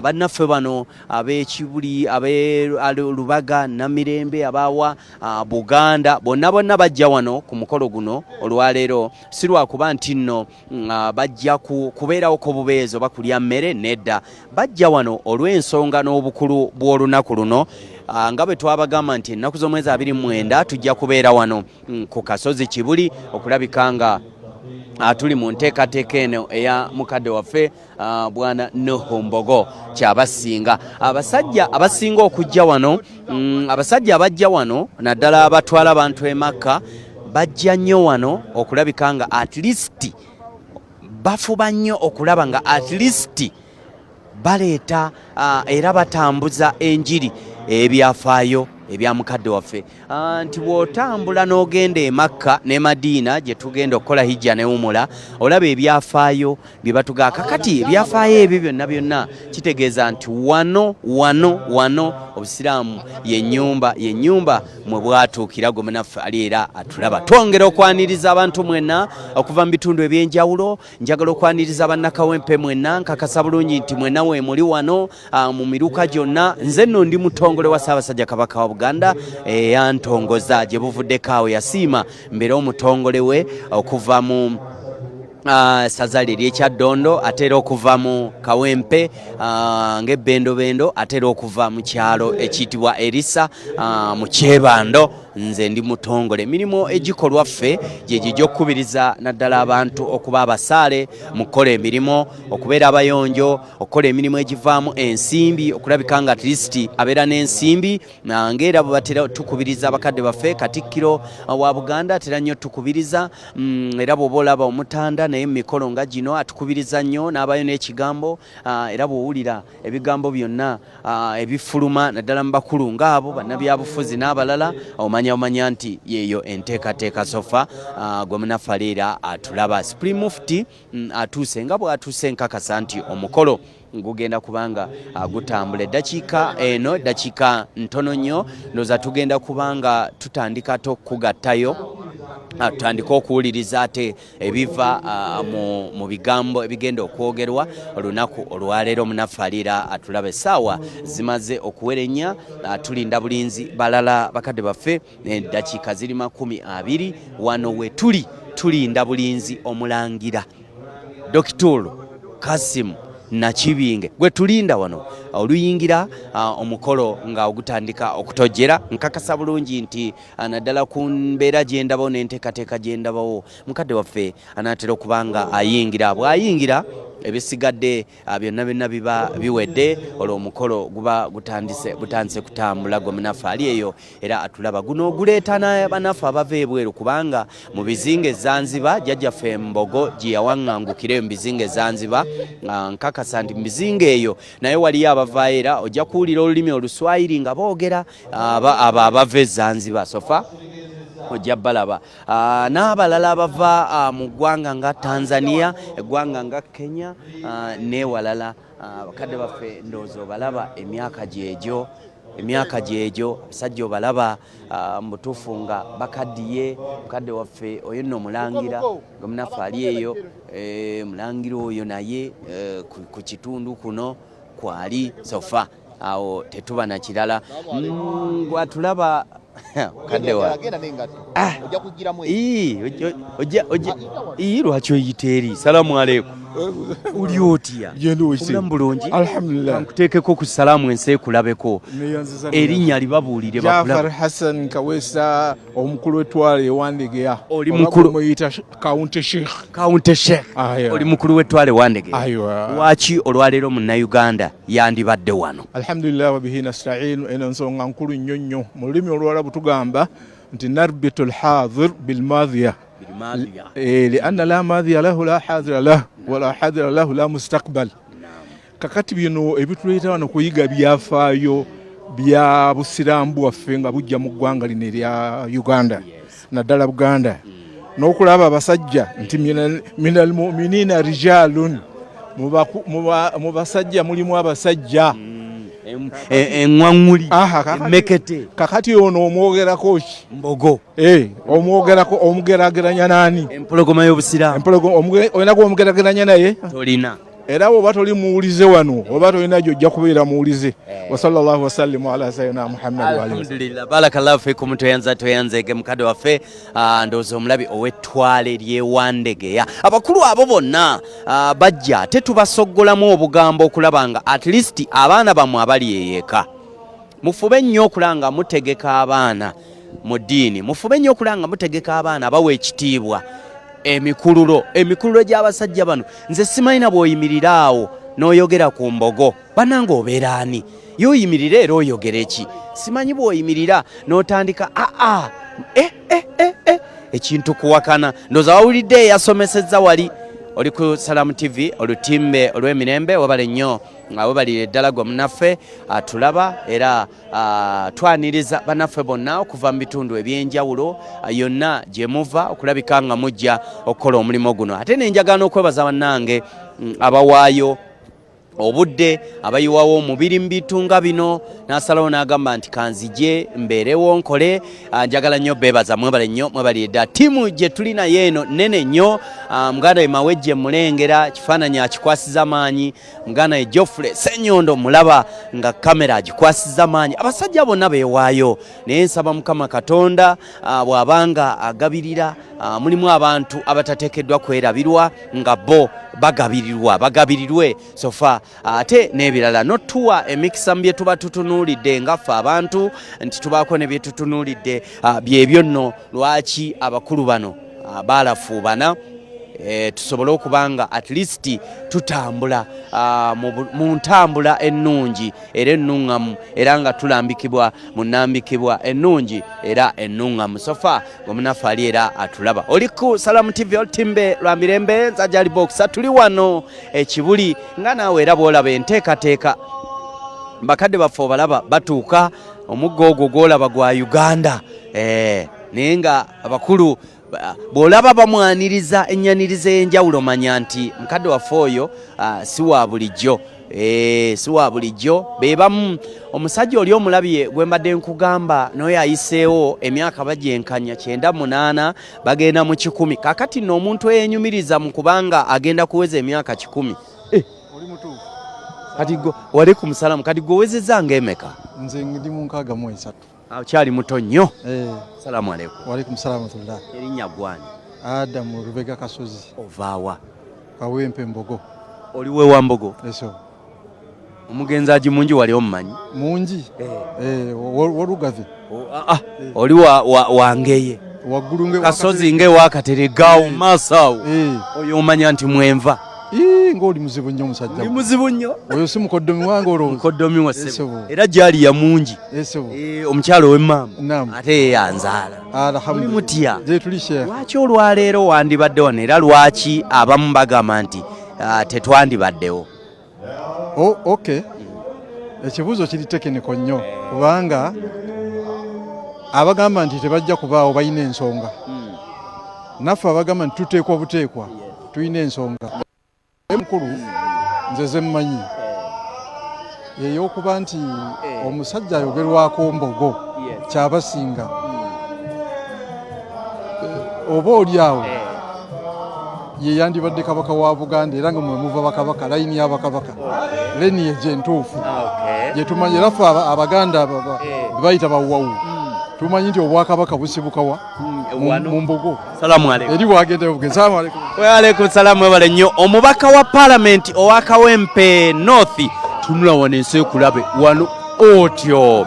bannaffe bano ab'Ekibuli, ab'e Lubaga, Namirembe, abawa Buganda, bonna bonna bajja wano ku mukolo guno olwaleero. Si lwakuba nti nno bajja kubeerawo ku bubeezi oba kulya mmere, nedda, bajja wano olw'ensonga n'obukulu bw'olunaku luno. Nga bwe twabagamba nti ennaku z'omwezi 29 tujja kubeera wano ku kasozi Kibuli okulabika nga tuli mu nteekateeka eno eya mukadde waffe Bwana Nuhu Mbogo Kyabasinga. Abasajja abasinga okujja wano, abasajja abajja wano naddala abatwala abantu e Makka, bajja nnyo wano okulabika nga at least bafuba nnyo okulaba nga at least baleeta era batambuza enjiri, ebyafaayo ebya mukadde waffe, nti bw'otambula n'ogenda e Makka ne Madiina gye tugenda okukola hijja ne umula, olaba ebyafaayo bye batugaa. Kakati ebyafaayo ebyo byonna byonna kitegeeza nti wano wano wano Obusiraamu yenyumba yenyumba mwe bwatuukira. Gwe munaffe ali era atulaba, twongera okwaniriza abantu mwenna okuva mu bitundu ebyenjawulo. Njagala okwaniriza bannakawempe mwenna, nkakasa bulungi nti mwenna weemuli wano mu miruka gyonna. Nze nno ndi mutongole wa Ssaabasajja Kabaka wa Buganda, eyantongoza gye buvuddeko awo, yasiima mbeere omutongole we okuva mu ssaza lye ery'Ekyaddondo, ate era okuva mu Kawempe ng'ebbendobendo, ate era okuva mu kyalo ekiyitibwa Erisa mu Kyebando. Nze ndi mutongole. Emirimu egikolwa ffe gyegyo egy'okukubiriza naddala abantu okuba abasaale mu kukola emirimu, okubeera abayonjo, okukola emirimu egivaamu ensimbi, okulabika nga at least abeera n'ensimbi. Ng'era bwe batera tukubiriza abakadde baffe, Katikkiro wa Buganda atera nnyo tukubiriza, era bw'oba olaba Omutanda naye mu mikolo nga gino atukubiriza nnyo n'abayo n'ekigambo, era bw'owulira ebigambo byonna ebifuluma naddala mu bakulu ng'abo bannabyabufuzi n'abalala, omanya omanya nti yeeyo enteekateeka. Sofa gwe munaffe era atulaba, Supreme Mufti atuuse. Nga bw'atuuse, nkakasa nti omukolo gugenda kubanga gutambula. Eddakiika eno eddakiika ntono nnyo, ndowooza tugenda kubanga tutandika ate okugattayo, tutandike okuwuliriza ate ebiva mu bigambo ebigenda okwogerwa olunaku olwaleero. Munaffe aliira atulaba, essaawa zimaze okuwera ennya, tulinda bulinzi balala bakadde baffe. Eddakiika ziri 20. Wano we tuli tulinda bulinzi Omulangira Dokituulu Kasimu Nakibinge gwe tulinda wano. Oluyingira, omukolo nga ogutandika okutojjera. Nkakasa bulungi nti naddala ku mbeera gyendabawo n'enteekateeka gyendabawo, mukadde waffe anaatera okuba nga ayingira. Bw'ayingira, ebisigadde byonna byonna biba biwedde. Olwo omukolo guba gutandise, butandise kutambula. Gwe munaffe ali eyo era atulaba, guno oguleeta banaffe abava ebweru, kubanga mu bizinga e Zanzibar, jjajjaffe Mbogo gye yawaŋŋangukira eyo mu bizinga e Zanzibar, nkakasa nti mu bizinga eyo naye waliyo abavaayo, era ojja kuwulira olulimi Oluswayiri nga boogera abo abava e Zanzibar. Sofa ojja balaba n'abalala abava mu ggwanga nga Tanzania, eggwanga nga Kenya n'ewalala. Bakadde baffe ndowooza obalaba, emyaka gyegyo, emyaka gyegyo, abasajja obalaba mu butuufu nga bakaddiye. Mukadde waffe oyo nno Omulangira nga munaffe ali eyo, Mulangira oyo naye ku kitundu kuno kwali. Sofa awo tetuba na kirala. Gwatulaba kadde wa ii, lwaki oyita eri? Salaamu aleikum, oli otya? Obulamu bulungi? Alhamdulillah. Nkuteekeko ku salaamu ensi ekulabeko. Erinnya libabuulire. Jafar Hassan Kawesa, omukulu w'ettwale ewandegeya. Oli mukulu- Muyita County Sheikh. County Sheikh. Oli mukulu w'ettwale Wandegeya. Aywa. Lwaki olwaleero Munnayuganda yandibadde wano? Alhamdulillah wabihi nastain. Eno nsonga nkulu nnyo nnyo. Mu lulimi Olwarabu tugamba nti narbitu lhadir bilmadhiya. Lianna la madhiya lahu la hadira lahu wala hadira lahu la mustakbal. Kakati bino ebituleeta wano kuyiga byafaayo bya Busiraamu bwaffe nga bujja mu ggwanga lino erya Uganda, naddala Buganda, n'okulaba abasajja nti minal muminina rijalun, mu basajja mulimu abasajja. Eŋŋwaŋŋuli, emmekete. Kakati ono omwogerako ki? Mbogo. Omwogerako, omugerageranya nani? Empologoma y'Obusiraamu. Olina gwomugerageranya naye? Tolina. Era bwoba toli muwulize wano, oba tolina gyojja kubeera muwulize. Wasallallahu wasallimu ala sayyidina Muhammad wa alihi. Alhamdulillah, barakallahu fikum. Toyanza, toyanzege mukadde waffe. Ndowooza omulabi ow'ettwale ly'ewandegeya, abakulu abo bonna bajja, ate tubasoggolamu obugambo okulaba nga at least abaana bammwe abali eyeka, mufube nnyo okulaba nga mutegeka abaana mu ddiini, mufube nnyo okulaba nga mutegeka abaana abawa ekitiibwa emikululo gy'abasajja bano. Nze simanyi bw'oyimirira awo n'oyogera ku Mbogo, bannange, obeera ani? Ye oyimirira era oyogere ki? Simanyi bw'oyimirira n'otandika aa eh, eh, eh, eh. Ekintu kuwakana. Ndowooza wawulidde eyasomesezza wali. Oli ku Salamu TV, olutimbe olw'emirembe. Wabale nnyo nga webalire ddala gwe munaffe atulaba, era twaniriza bannaffe bonna okuva mu bitundu ebyenjawulo yonna gye muva okulabika nga mujja okukola omulimu guno. Ate nenjagala n'okwebaza bannange abawaayo obudde, abayiwawo omubiri mu bintu nga bino, n'asalawo n'agamba nti kanzije mbeerewo nkole. Njagala nnyo beebaza, mwebale nnyo, mwebalire ddala. Ttiimu gye tuli naye eno nnene nnyo. Muganda we Mawejje mulengera kifaananyi akikwasiza maanyi. Muganda we Geoffrey Senyondo mulaba nga kamera agikwasiza maanyi. Abasajja bonna beewaayo, naye nsaba Mukama Katonda bw'abanga agabirira Mulimu abantu abatateekeddwa kwerabirwa nga bo bagabirirwa bagabirirwe sofa ate n'ebirala notuwa emikisa mu bye tuba tutunuulidde nga ffe abantu nti tubaako ne bye tutunuulidde. Byebyo nno lwaki abakulu bano baalafuubana tusobole okuba nga at least tutambula mu ntambula ennungi era ennuŋŋamu, era nga tulambikibwa mu nnambikibwa ennungi era ennuŋŋamu. Sofa omunaffe ali era atulaba oli ku Salamu TV olutimbe lwa mirembe, nzajali boxa. Tuli wano ekibuli nga naawe era bwolaba enteekateeka, bakadde baffe obalaba batuuka. Omuggo ogwo gwolaba gwa Uganda, naye nga abakulu bw'olaba bamwaniriza ennyaniriza ey'enjawulo, manya nti mukadde waffe oyo si wa bulijjo, si wa bulijjo. Be bamu omusajja oli omulabye gwe mbadde nkugamba n'oyo ayiseewo emyaka bagyenkanya 98 bagenda mu 100. Kakati nno omuntu eyenyumiriza mu kubanga agenda kuweza emyaka 100. Kati gwe wali ku musalamu, kati gwe owezezza ng'emeka? Nze ndi mu 63. Okyali muto nnyo. Salamu aleikum. Waalaikum salaam warahmatullah. Erinnya gwani? Adamu Lubega Kasozi. Ovaawa? Kawempe Mbogo. Oli wewa Mbogo? Eso. Omugenzi aji mungi wali omumanyi? Mungi. Wolugave. Oli wangeye. Waggulu nge Kasozi nge wakateregaawo maaso awo. Oyo omanya nti mwenva. Ng'oli muzibu nnyo omusajja. Oli muzibu nnyo. Oyo si mukoddomi wange olowooza? Mukoddomi wa ssebo. Era gyali ya mungi. Omukyalo ow'emmaama. Ate ye yanzaala. Alhamdulillah. Oli mutya? Gye tuli Sheikh. Lwaki olwaleero wandibadde wano era lwaki abamu bagamba nti tetwandibaddewo? Okay. Ekibuuzo kiri tekiniko nnyo kubanga abagamba nti tebajja kubaawo balina ensonga. Naffe abagamba nti tuteekwa buteekwa tulina ensonga. Enkulu nze zemmanyi ey'okuba nti omusajja ayogerwako Mbogo Kyabasinga, oba oli awo ye yandibadde kabaka wa Buganda, era nga mwe muva bakabaka, layini y'abakabaka lineage entuufu gye tumanyi. Era ffe Abaganda be bayita bawawu tumanyi nti obwakabaka busibukawa mu Mbogo. Salamu aleikum. Eri bwagenda bugenzi. Salamu aleikum. Wa aleikum salamu. Webale nnyo omubaka wa palamenti owa Kawempe North. Tunula wano ensi ekulabe wano otyo.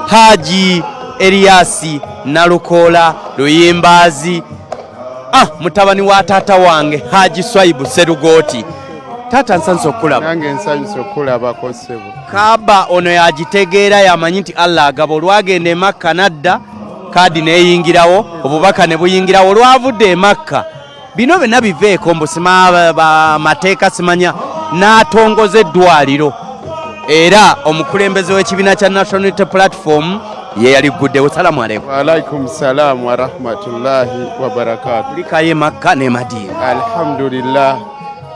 Haji Eliasi Nalukoola Luyimbaazi, mutabani wa taata wange Haji Swaibu Serugooti. Taata, nsanyuse okukulaba. Nange nsanyuse okukulabako ssebo. Kaaba ono yagitegeera, yamanyi nti Allah agaba. Olwagenda e Makka nadda, kaadi neyingirawo, obubaka ne buyingirawo. Olwavudde e Makka bino byonna biveeko mbu mateeka simanya, n'atongoza eddwaliro, era omukulembeze w'ekibiina kya National Unity Platform ye yaliguddewo. Salamu aleikum. Waalaikum salamu warahmatullahi wabarakatu. Kulikayo e Makka ne Madiina. Alhamdulillah,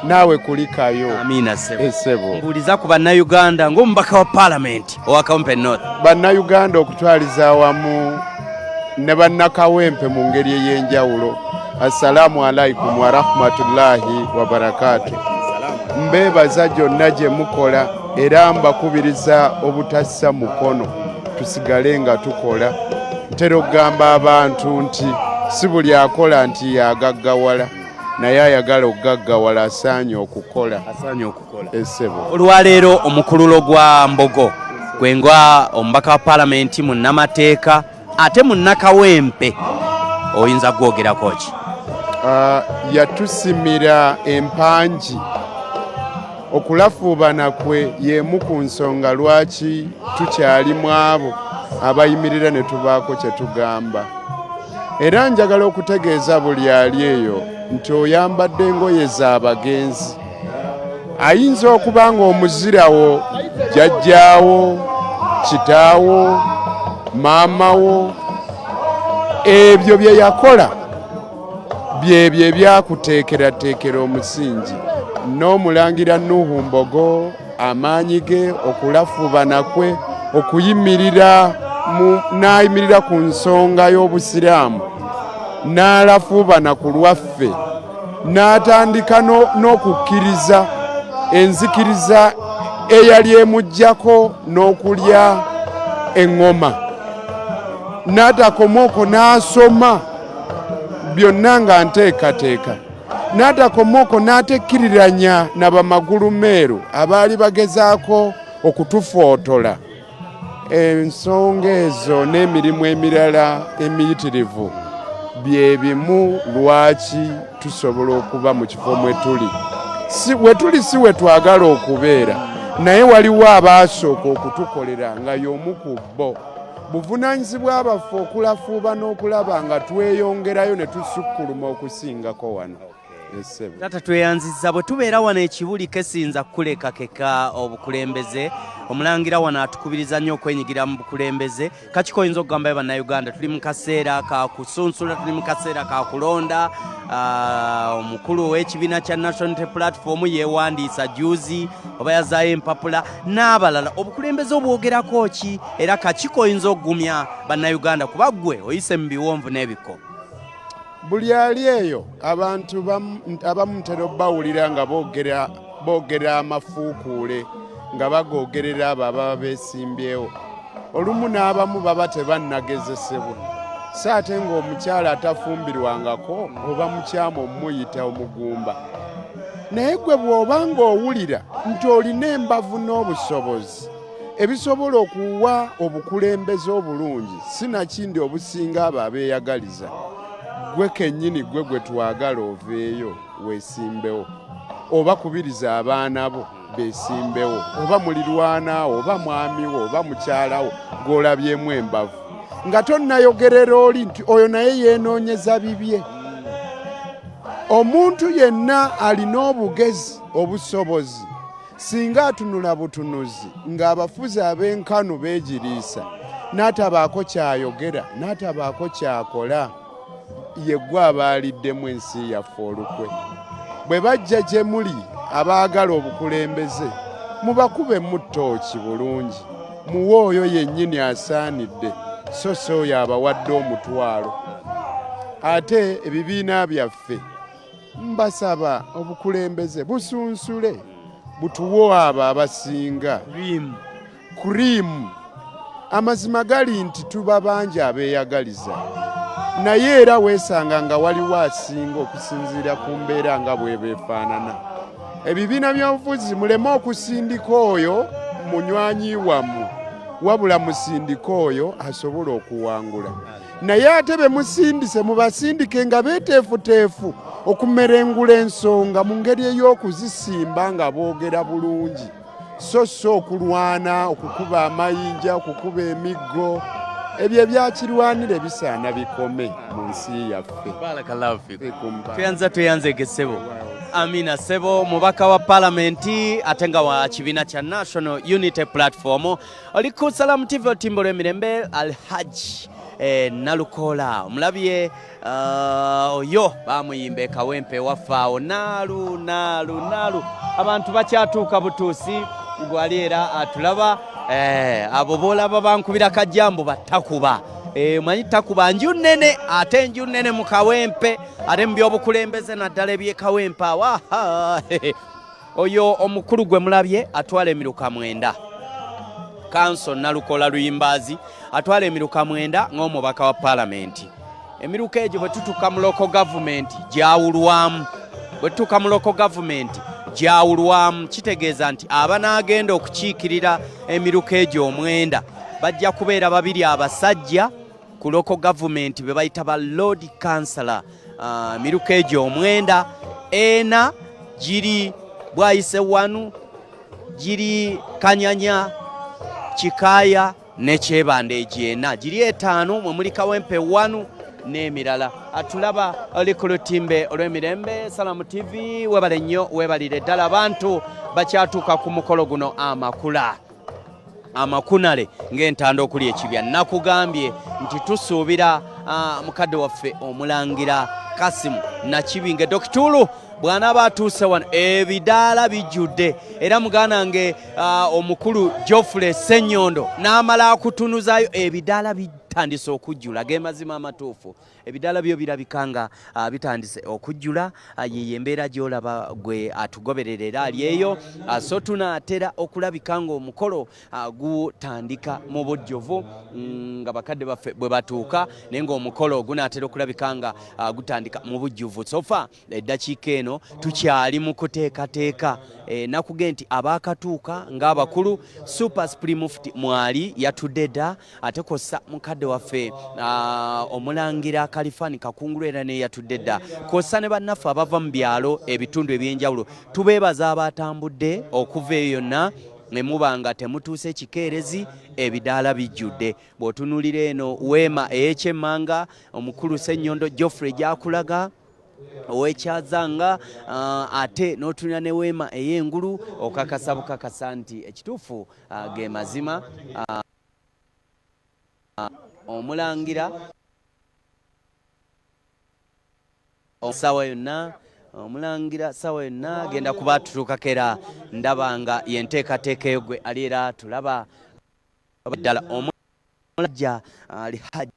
naawe kulikayo. Amiina ssebo. Essebo. Mbuuliza ku bannayuganda ng'omubaka wa paalamenti owa Kawempe North. Bannayuganda okutwaliza awamu ne bannakawempe mu ngeri ey'enjawulo, assalaamu alaikum warahmatullahi wabarakatu. Mbeebaza gyonna gye mukola era mbakubiriza obutassa mukono, tusigale nga tukola. Ntera okugamba abantu nti si buli akola nti yagaggawala, naye ayagala okugaggawala asaanye okukola. Asaanye okukola. Essebo. Olwaleero omukululo gwa Mbogo gwe nga omubaka wa paalamenti, munnamateeka ate munnakawempe, oyinza kwogerako ki? Yatusimira empangi. Okulafuubana kwe y'emu ku nsonga lwaki tukyali mu abo abayimirira ne tubaako kye tugamba. Era njagala okutegeeza buli ali eyo nti oyambadde engoye z'abagenzi. Ayinza okuba ng'omuzirawo, jjajjaawo, kitaawo, maamawo, ebyo bye yakola byebyo ebyakuteekerateekera omusingi. N'omulangira Nuhu Mbogo, amaanyi ge, okulafuubana kwe, okuyimirira n'ayimirira ku nsonga y'Obusiraamu, n'alafuubana ku lwaffe, n'atandika n'okukkiriza enzikiriza eyali emuggyako n'okulya eŋŋoma, n'atakoma okwo n'asoma Byonna nga nteekateeka. N'atakoma okwo n'atekkiriranya na bamagulumeeru abaali bagezaako okutufootola. Ensonga ezo n'emirimu emirala emiyitirivu bye bimu lwaki tusobola okuba mu kifo mwe tuli. Si we tuli si we twagala okubeera, naye waliwo abaasooka okutukolera nga y'omu ku bo. Buvunaanyizibwa baffe okulafuuba n'okulaba nga tweyongerayo ne tusukkuluma okusingako wano. Taata tweyanzizza. Bwe tubeera wano ekibuli kesinza kukuleka keka obukulembeze. Omulangira wano atukubiriza nnyo okwenyigira mu bukulembeze. Kakiko oyinza okugambayo Bannayuganda? Tuli mu kaseera ka kusunsula, tuli mu kaseera ka kulonda. Omukulu ow'ekibiina kya National Unity Platform yeewandiisa juzi oba yazaayo empapula n'abalala. Obukulembeze obwogerako ki, era kakiko oyinza okugumya Bannayuganda kuba ggwe oyise mu biwonvu n'ebikko? Buli ali eyo abantu abamu ntera obawulira nga boogera amafuukuule nga bagoogerera abo ababa beesimbyewo. Olumu n'abamu baba tebannagezesebwa, so ate ng'omukyala atafumbirwangako oba mukyamu omuyita omugumba. Naye gwe bw'oba ng'owulira nti olina embavu n'obusobozi ebisobola okuwa obukulembeze obulungi, sinakindi obusinga abo abeeyagaliza, gwe kennyini gwe gwe twagala oveeyo weesimbewo, oba kubiriza abaana bo beesimbewo, oba mulirwanaawo, oba mwamiwo, oba mukyalawo gw'olabyemu embavu, nga tonnayogerera oli nti oyo naye yeenoonyeza bibye. Omuntu yenna alina obugezi, obusobozi, singa atunula butunuzi ng'abafuzi ab'enkanu beegiriisa, n'atabaako ky'ayogera, n'atabaako ky'akola, ye ggwe abaaliddemu ensi yaffe olukwe. Bwe bajja gye muli abaagala obukulembeze, mubakubemu ttooki bulungi, muwe oyo yennyini asaanidde, so si oyo abawadde omutwalo. Ate ebibiina byaffe mbasaba obukulembeze busunsule, butuwe abo abasinga kuriimu. Amazima gali nti tuba bangi abeeyagaliza, naye era weesanga nga waliwo asinga okusinziira ku mbeera nga bw'eba efaanana. Ebibiina by'obufuzi muleme okusindika oyo munywanyi wammwe, wabula musindike oyo asobola okuwangula. Naye ate be musindise mubasindike nga beeteefuteefu okumerengula ensonga mu ngeri ey'okuzisimba nga boogera bulungi, so si okulwana, okukuba amayinja, okukuba emiggo. Ebyo ebyakirwanire bisaana bikome mu nsi yaffe. Barakallahu fikum. Tweyanza, tweyanzege ssebo. Amina ssebo, mubaka wa palamenti ate nga wa kibiina kya National Unity Platform. Oli ku Salamu TV, otimbo lw'emirembe. Alhaji Nalukoola omulabye, oyo bamuyimba ekawempe ewaffe awo. Naalu naalu naalu, abantu bakyatuuka butuusi. Gwali era atulaba, abo boolaba bankubira kajjambo battakuba. Omanyi takuba nju nnene, ate enju nnene mu Kawempe, ate mu by'obukulembeze naddala eby'ekawempe awo. Aha, oyo omukulu gwe mulabye atwala emiruka 9, Kanso Nalukoola Luyimbaazi, atwala emiruka 9 ng'omubaka wa paalamenti. Emiruka egyo bwe tutuuka mu local government gyawulwamu. Bwe tutuuka mu local government gyawulwamu, kitegeeza nti abanaagenda okukiikirira emiruka egyo 9 bajja kubeera babiri abasajja ku local government be bayita ba lord councillor. Emiruka egyo 9, ena giri Bwayise wanu, giri Kanyanya, Kikaaya ne Kyebanda. Egyo ena, giri 5 mwe muli Kawempe wanu n'emirala. Atulaba oli ku lutimbe olw'emirembe Salamu TV, webale nnyo, webalire ddala. Abantu bakyatuuka ku mukolo guno amakula amakunale ng'entanda okuli ekibya. Nakugambye nti tusuubira mukadde waffe omulangira Kasimu Nakibinge Dokituulu bw'anaaba atuuse wano, ebidaala bijjudde. Era muganda wange, omukulu Geoffrey Ssenyondo n'amala akutunuzayo ebidaala. Bitandise okujjula, ge mazima amatuufu. Ebidaala byo birabika nga bitandise okujjula. Yeyo embeera gy'olaba gwe atugoberera era ali eyo. So tunaatera okulabika ng'omukolo gutandika mu bujjuvu, nga bakadde baffe bwe batuuka, naye ng'omukolo gunaatera okulabika nga gutandika mu bujjuvu. Sofa eddakiika eno tukyali mu kuteekateeka. Nakuge nti abaakatuuka ng'abakulu, Super Supreme Mufti mwali yatudde dda, ate kwossa mukadde waffe omulangira Kalifani Kakungulu era naye yatudde dda, kwossa ne bannaffe abava mu byalo ebitundu ebyenjawulo. Tubeebaza abatambudde okuva eyo yonna ne muba nga temutuuse kikeerezi, ebidaala bijjudde. Bw'otunuulira eno weema ey'ekyemmanga, omukulu Ssenyondo Geoffrey gy'akulaga owekyazanga, ate n'otunula ne weema ey'engulu, okakasa bukakasa nti ekituufu ge mazima. Omulangira sawa yonna, omulangira sawa yonna agenda kuba atutuukako, era ndaba nga yenteekateeka eyo gwe ali era tulaba ddala omulajja ali Haji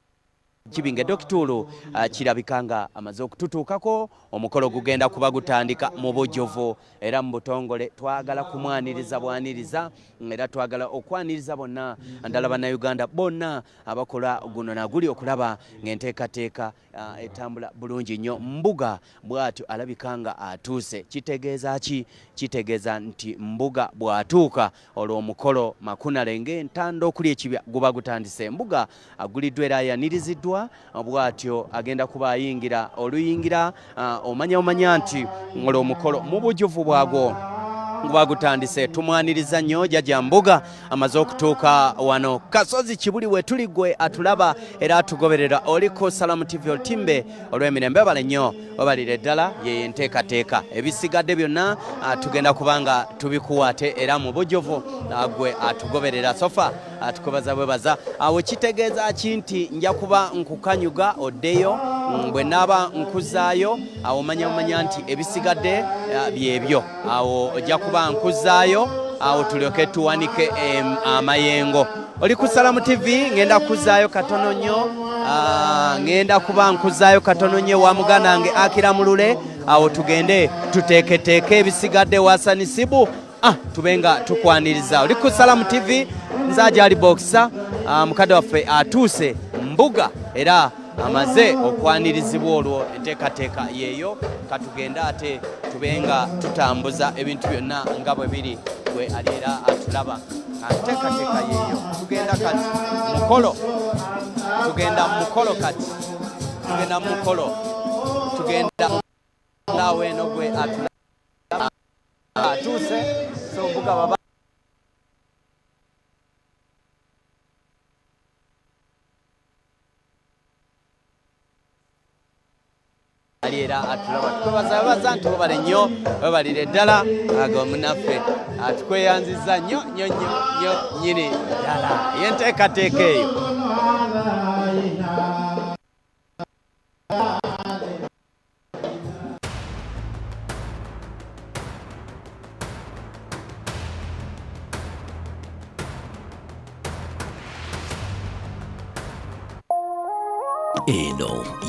Kibinge Dokituulu kirabika nga amaze okututuukako. Omukolo gugenda kuba gutandika mu bujjuvu era mu butongole. Twagala kumwaniriza bwaniriza, era twagala okwaniriza bonna, ndala bannayuganda bonna abakola guno naguli okulaba ng'enteekateeka etambula bulungi nnyo. Mbuga bw'atyo alabika nga atuuse. Kitegeeza ki? Kitegeeza nti Mbuga bw'atuuka, olwo omukolo makunale ng'entanda okuli ekibya guba gutandise. Mbuga aguliddwa era ayaniriziddwa, bw'atyo agenda kuba ayingira oluyingira. Omanya nti olwo omukolo mu bujjuvu bwagwo guba gutandise. Tumwaniriza nnyo Jjajja Mbuga amaze okutuuka wano Kasozi Kibuli we tuli. Gwe atulaba era atugoberera oli ku Salamu TV, olutimbe olw'emirembe, bale nnyo, obalire ddala. Yeyo enteekateeka, ebisigadde byonna tugenda kubanga tubikuwa ate era mu bujjuvu. Gwe atugoberera sofa atukubaza bwebaza. Awo kitegeeza ki? Nti nja kuba nkukanyuga oddeyo. Bwe naaba nkuzaayo awo, omanya nti ebisigadde byebyo. Awo ojja kuba nkuzaayo awo tulyoke tuwanike amayengo. Oli ku Salamu TV. Ngenda kuzaayo katono nnyo, ngenda kuba nkuzaayo katono nnyo wa muganda wange Akiramulule. Awo tugende tuteeketeeke ebisigadde wasanisibu, tube nga tukwaniriza. Oli ku Salamu TV, nze Ajali Boxer. Mukadde waffe atuuse Mbuga era amaze okwanirizibwa, olwo enteekateeka yeeyo. Katugende ate tube nga tutambuza ebintu byonna nga bwe biri. Gwe ali era atulaba, nteekateeka yeeyo. Tugenda kati mukolo, tugenda mu mukolo kati, tugenda mu mukolo, tugenda awo eno. Gwe atulaba atuuse, so Mbuga baba ali era atulaba, tukwebaza webaza nti webale nnyo, webalire ddala. Ago munaffe atukweyanziza nnyo nnyo nnyo nnyo nnyini ddala, yenteekateeka eyo. Eno.